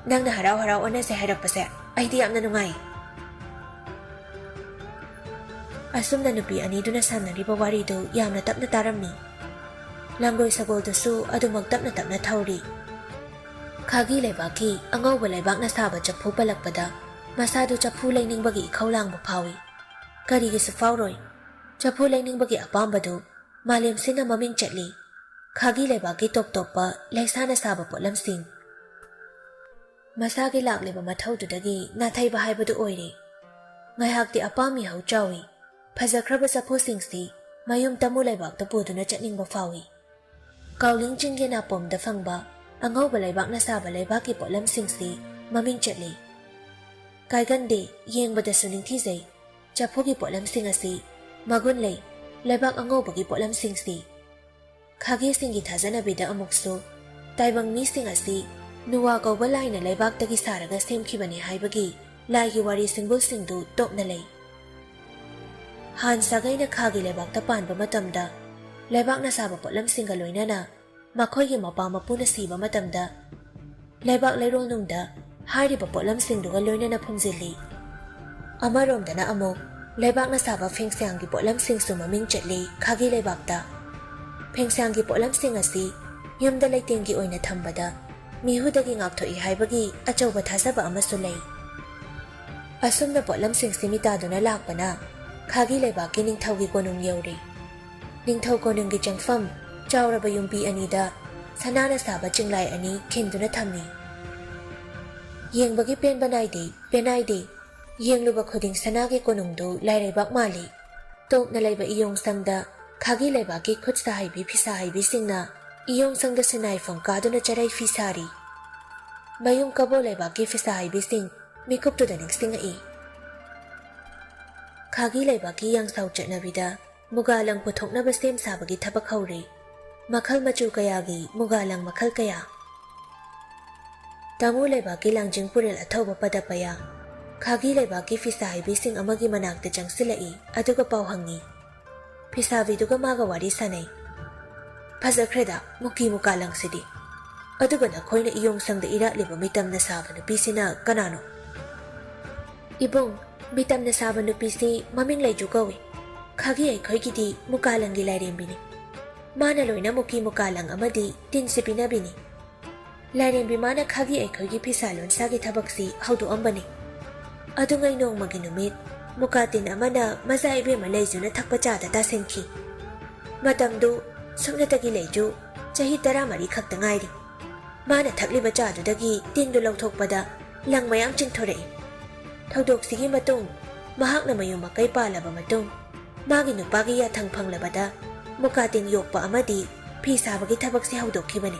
ꯅꯪꯅ ꯍꯔꯥꯎ ꯍꯔꯥꯎ ꯑꯣꯟꯅꯁꯦ ꯍꯥꯏꯔꯛꯄꯁꯦ ꯑꯩꯗꯤ ꯌꯥꯝꯅ ꯅꯨꯡꯉꯥꯏ꯫" ꯑꯁꯨꯝꯅ ꯅꯨꯄꯤ ꯑꯅꯤꯗꯨꯅ ꯁꯥꯟꯅꯔꯤꯕ ꯋꯥꯔꯤꯗꯨ ꯌꯥꯝꯅ ꯇꯞꯅ ꯇꯥꯔꯝꯃꯤ꯫ ꯂꯥꯡꯒꯣꯏ ꯁꯒꯣꯜꯗꯨꯁꯨ ꯑꯗꯨꯃꯛ ꯇꯞꯅ ꯇꯞꯅ ꯊꯧꯔꯤ꯫ ꯈꯥꯒꯤ ꯂꯩꯕꯥꯛꯀꯤ ꯑꯉꯧꯕ ꯂꯩꯕꯥꯛꯅ ꯁꯥꯕ ꯆꯐꯨ ꯄꯜꯂꯛꯄꯗ ꯃꯁꯥꯗꯨ ꯆꯐꯨ ꯂꯩꯅꯤꯡꯕꯒꯤ ꯏꯈꯧ ꯂꯥꯡꯕ ꯐꯥꯎꯏ꯫ ꯀꯔꯤꯒꯤꯁꯨ ꯐꯥꯎꯔꯣꯏ꯫ ꯆꯐꯨ ꯂꯩꯅꯤꯡꯕꯒꯤ ꯑꯄꯥꯝꯕꯗꯨ ꯃꯥꯂꯦꯝ ꯁꯤꯟꯅ ꯃꯃꯤꯡ ꯆꯠꯂꯤ꯫ ꯈꯥꯒꯤ ꯂꯩꯕꯥꯛꯀꯤ ꯇꯣꯞ ꯇꯣꯞꯄ ꯂꯩꯁꯥꯅ ꯁꯥꯕ ꯄꯣꯠꯂꯝꯁꯤꯡ꯫ ꯃꯁꯥꯒꯤ ꯂꯥꯛꯂꯤꯕ ꯃꯊꯧꯗꯨꯗꯒꯤ ꯅꯥꯊꯩꯕ ꯍꯥꯏꯕꯗꯨ ꯑꯣꯏꯔꯦ꯫ ꯉꯥꯏꯍꯥꯛꯇꯤ ꯑꯄꯥꯝ ꯃꯤꯍꯧ ꯆꯥꯎꯏ꯫ ꯐꯖꯈ꯭ꯔꯕ ꯆꯐꯨꯁꯤꯡꯁꯤ ꯃꯌꯨꯝ ꯇꯃꯨ ꯂꯩꯕꯥꯛꯇ ꯄꯨꯗꯨꯅ ꯆꯠꯅꯤꯡꯕ ꯐꯥꯎꯏ꯫ ꯀꯥꯎꯂꯤꯡ ꯆꯤꯡꯒꯤ ꯅꯥꯄꯣꯝꯗ ꯐꯪꯕ ꯑꯉꯧꯕ ꯂꯩꯕꯥꯛꯅ ꯁꯥꯕ ꯂꯩꯕꯥꯛꯀꯤ ꯄꯣꯠꯂꯝꯁꯤꯡꯁꯤ ꯃꯃꯤꯡ ꯆꯠꯂꯤ꯫ ꯀꯥꯏꯒꯟꯗꯦ, ꯌꯦꯡꯕꯗꯁꯨ ꯅꯤꯡꯊꯤꯖꯩ꯫ ꯆꯐꯨꯒꯤ ꯄꯣꯠꯂꯝꯁꯤꯡ ꯑꯁꯤ ꯃꯒꯨꯟ ꯂꯩ꯫ ꯂꯩꯕꯥꯛ ꯑꯉꯧꯕꯒꯤ ꯄꯣꯠꯂꯝꯁꯤꯡꯁꯤ ꯈꯥꯒꯦꯁꯤꯡꯒꯤ ꯊꯥꯖꯅꯕꯤꯗ ꯑꯃꯨꯛꯁꯨ ꯇꯥꯏꯕꯪ ꯃꯤꯁꯤꯡ ꯑꯁꯤ ꯅꯨꯋꯥ ꯀꯧꯕ ꯂꯥꯏꯅ ꯂꯩꯕꯥꯛꯇꯒꯤ ꯁꯥꯔꯒ ꯁꯦꯝꯈꯤꯕꯅꯤ ꯍꯥꯏꯕꯒꯤ ꯂꯥꯏꯒꯤ ꯋꯥꯔꯤ ꯁꯤꯡꯕꯨꯜꯁꯤꯡꯗꯨ ꯇꯣꯞꯅ ꯂꯩ꯫ ꯍꯥꯟ ꯁꯥꯒꯩꯅ ꯈꯥꯒꯤ ꯂꯩꯕꯥꯛꯇ ꯄꯥꯟꯕ ꯃꯇꯝꯗ, ꯂꯩꯕꯥꯛꯅ ꯁꯥꯕ ꯄꯣꯠꯂꯝꯁꯤꯡꯒ ꯂꯣꯏꯅꯅ ꯃꯈꯣꯏꯒꯤ ꯃꯄꯥ ꯃꯄꯨꯅ ꯁꯤꯕ ꯃꯇꯝꯗ, ꯂꯩꯕꯥꯛ ꯂꯩꯔꯣꯜꯅꯨꯡꯗ ꯍꯥꯏꯔꯤꯕ ꯄꯣꯠꯂꯝꯁꯤꯡꯗꯨꯒ ꯂꯣꯏꯅꯅ ꯐꯨꯝꯖꯤꯜꯂꯤ꯫ ꯑꯃꯔꯣꯝꯗꯅ ꯑꯃꯨꯛ, ꯂꯩꯕꯥꯛꯅ ꯁꯥꯕ ꯐꯦꯡꯁꯥꯡꯒꯤ ꯄꯣꯠꯂꯝꯁꯤꯡꯁꯨ ꯃꯃꯤꯡ ꯆꯠꯂꯤ ꯈꯥꯒꯤ ꯂꯩꯕꯥꯛꯇ꯫ ꯐꯦꯡꯁꯥꯡꯒꯤ ꯄꯣꯠꯂꯝꯁꯤꯡ ꯑꯁꯤ ꯌꯨꯝꯗ ꯂꯩꯇꯦꯡꯒꯤ ꯑꯣꯏꯅ ꯊꯝꯕꯗ ꯃꯤꯍꯨꯗꯒꯤ ꯉꯥꯛꯊꯣꯛꯏ ꯍꯥꯏꯕꯒꯤ ꯑꯆꯧꯕ ꯊꯥꯖꯕ ꯑꯃꯁꯨ ꯂꯩ꯫ ꯑꯁꯨꯝꯅ ꯄꯣꯠꯂꯝꯁꯤꯡꯁꯤ ꯃꯤꯇꯥꯗꯨꯅ ꯂꯥꯛꯄꯅ ꯈꯥꯒꯤ ꯂꯩꯕꯥꯛꯀꯤ ꯅꯤꯡꯊꯧꯒꯤ ꯀꯣꯅꯨꯡ ꯌꯧꯔꯤ꯫ ꯅꯤꯡꯊꯧ ꯀꯣꯅꯨꯡꯒꯤ ꯆꯪꯐꯝ ꯆꯥꯎꯔꯕ ꯌꯨꯝꯕꯤ ꯑꯅꯤꯗ ꯁꯅꯥꯅ ꯁꯥꯕ ꯆꯤꯡꯂꯥꯏ ꯑꯅꯤ ꯈꯤꯟꯗꯨꯅ ꯊꯝꯃꯤ꯫ ꯌꯦꯡꯕꯒꯤ ꯄꯦꯟꯕ ꯅꯥꯏꯗꯦ, ꯄꯦꯅꯥꯏꯗꯦ꯫ ꯌꯦꯡꯂꯨꯕ ꯈꯨꯗꯤꯡ ꯁꯅꯥꯒꯤ ꯀꯣꯅꯨꯡꯗꯨ ꯂꯥꯏꯔꯩꯕꯥꯛ ꯃꯥꯜꯂꯤ꯫ ꯇꯣꯞꯅ ꯂꯩꯕ ꯏꯌꯣꯡꯁꯪꯗ ꯈꯥꯒꯤ ꯂꯩꯕꯥꯛꯀꯤ ꯈꯨꯠ ꯁꯥ ꯍꯩꯕꯤ ꯐꯤꯁꯥ ꯍꯩꯕꯤꯁꯤꯡꯅ ꯏꯌꯣꯡꯁꯪꯗ ꯁꯤꯟꯅꯥꯏꯐꯝ ꯀꯥꯗꯨꯅ ꯆꯔꯩ ꯐꯤ ꯁꯥꯔꯤ꯫ ꯃꯌꯨꯝ ꯀꯕꯣ ꯂꯩꯕꯥꯛꯀꯤ ꯐꯤꯁꯥ ꯍꯩꯕꯤꯁꯤꯡ ꯃꯤꯀꯨꯞꯇꯨꯗ ꯅꯤꯡꯁꯤꯡꯉꯛꯏ꯫ ꯈꯥꯒꯤ ꯂꯩꯕꯥꯛꯀꯤ ꯌꯥꯡꯁꯥꯎ ꯆꯠꯅꯕꯤꯗ ꯃꯨꯒꯥ ꯂꯪ ꯄꯨꯊꯣꯛꯅꯕ ꯁꯦꯝ ꯁꯥꯕꯒꯤ ꯊꯕꯛ ꯍꯧꯔꯦ꯫ ꯃꯈꯜ ꯃꯆꯨ ꯀꯌꯥꯒꯤ ꯃꯨꯒꯥ ꯂꯪ ꯃꯈꯜ ꯀꯌꯥ꯫ ꯇꯥꯃꯨ ꯂꯩꯕꯥꯛꯀꯤ ꯂꯥꯡꯖꯤꯡ ꯄꯨꯔꯦꯜ ꯑꯊꯧꯕ ꯄꯗꯄꯌꯥ ꯈꯥꯒꯤ ꯂꯩꯕꯥꯛꯀꯤ ꯐꯤꯁꯥ ꯍꯩꯕꯤꯁꯤꯡ ꯑꯃꯒꯤ ꯃꯅꯥꯛꯇ ꯆꯪꯁꯤꯜꯂꯛꯏ, ꯑꯗꯨꯒ ꯄꯥꯎ ꯍꯪꯉꯤ꯫ ꯐꯤꯁꯥꯕꯤꯗꯨꯒ ꯃꯥꯒ ꯋꯥꯔꯤ ꯁꯥꯟꯅꯩ꯫ "ꯐꯖꯈ꯭ꯔꯦꯗ ꯃꯨꯀꯤ ꯃꯨꯀꯥ ꯂꯪꯁꯤꯗꯤ꯫ ꯑꯗꯨꯒ ꯅꯈꯣꯏꯅ ꯏꯌꯣꯡꯁꯪꯗ ꯏꯔꯥꯠꯂꯤꯕ ꯃꯤꯇꯝꯅ ꯁꯥꯕ ꯅꯨꯄꯤꯁꯤꯅ ꯀꯅꯥꯅꯣ?" "ꯏꯕꯨꯡ, ꯃꯤꯇꯝꯅ ꯁꯥꯕ ꯅꯨꯄꯤꯁꯤ ꯃꯃꯤꯡ ꯂꯩꯖꯨ ꯀꯧꯏ꯫ ꯈꯥꯒꯤ ꯑꯩꯈꯣꯏꯒꯤꯗꯤ ꯃꯨꯀꯥ ꯂꯪꯒꯤ ꯂꯥꯏꯔꯦꯝꯕꯤꯅꯤ꯫ ꯃꯥꯅ ꯂꯣꯏꯅ ꯃꯨꯀꯤ ꯃꯨꯀꯥ ꯂꯪ ꯑꯃꯗꯤ ꯇꯤꯟꯁꯤ ꯄꯤꯅꯕꯤꯅꯤ꯫ ꯂꯥꯏꯔꯦꯝꯕꯤ ꯃꯥꯅ ꯈꯥꯒꯤ ꯑꯩꯈꯣꯏꯒꯤ ꯐꯤꯁꯥ ꯂꯣꯟꯁꯥꯒꯤ ꯊꯕꯛꯁꯤ ꯍꯧꯗꯣꯛꯑꯝꯕꯅꯤ꯫ ꯑꯗꯨꯉꯩ ꯅꯣꯡꯃꯒꯤ ꯅꯨꯃꯤꯠ ꯃꯨꯀꯥ ꯇꯤꯟ ꯑꯃꯅ ꯃꯆꯥ ꯏꯕꯦꯝꯃ ꯂꯩꯖꯨꯅ ꯊꯛꯄ ꯆꯥꯗ ꯇꯥꯁꯤꯟꯈꯤ꯫ ꯃꯇꯝꯗꯨ ꯁꯨꯞꯅꯇꯒꯤ ꯂꯩꯖꯨ ꯆꯍꯤ ꯇꯔꯥꯃꯔꯤ ꯈꯛꯇ ꯉꯥꯏꯔꯤ꯫ ꯃꯥꯅ ꯊꯛꯂꯤꯕ ꯆꯥꯗꯨꯗꯒꯤ ꯇꯤꯟꯗꯨ ꯂꯧꯊꯣꯛꯄꯗ ꯂꯪ ꯃꯌꯥꯝ ꯆꯤꯡꯊꯣꯔꯛꯏ꯫ ꯊꯧꯗꯣꯛꯁꯤꯒꯤ ꯃꯇꯨꯡ ꯃꯍꯥꯛꯅ ꯃꯌꯨꯝ ꯃꯀꯩ ꯄꯥꯜꯂꯕ ꯃꯇꯨꯡ ꯃꯥꯒꯤ ꯅꯨꯄꯥꯒꯤ ꯌꯥꯊꯪ ꯐꯪꯂꯕꯗ ꯃꯨꯀꯥ ꯇꯤꯟ ꯌꯣꯛꯄ ꯑꯃꯗꯤ ꯐꯤ ꯁꯥꯕꯒꯤ ꯊꯕꯛꯁꯤ ꯍꯧꯗꯣꯛꯈꯤꯕꯅꯤ꯫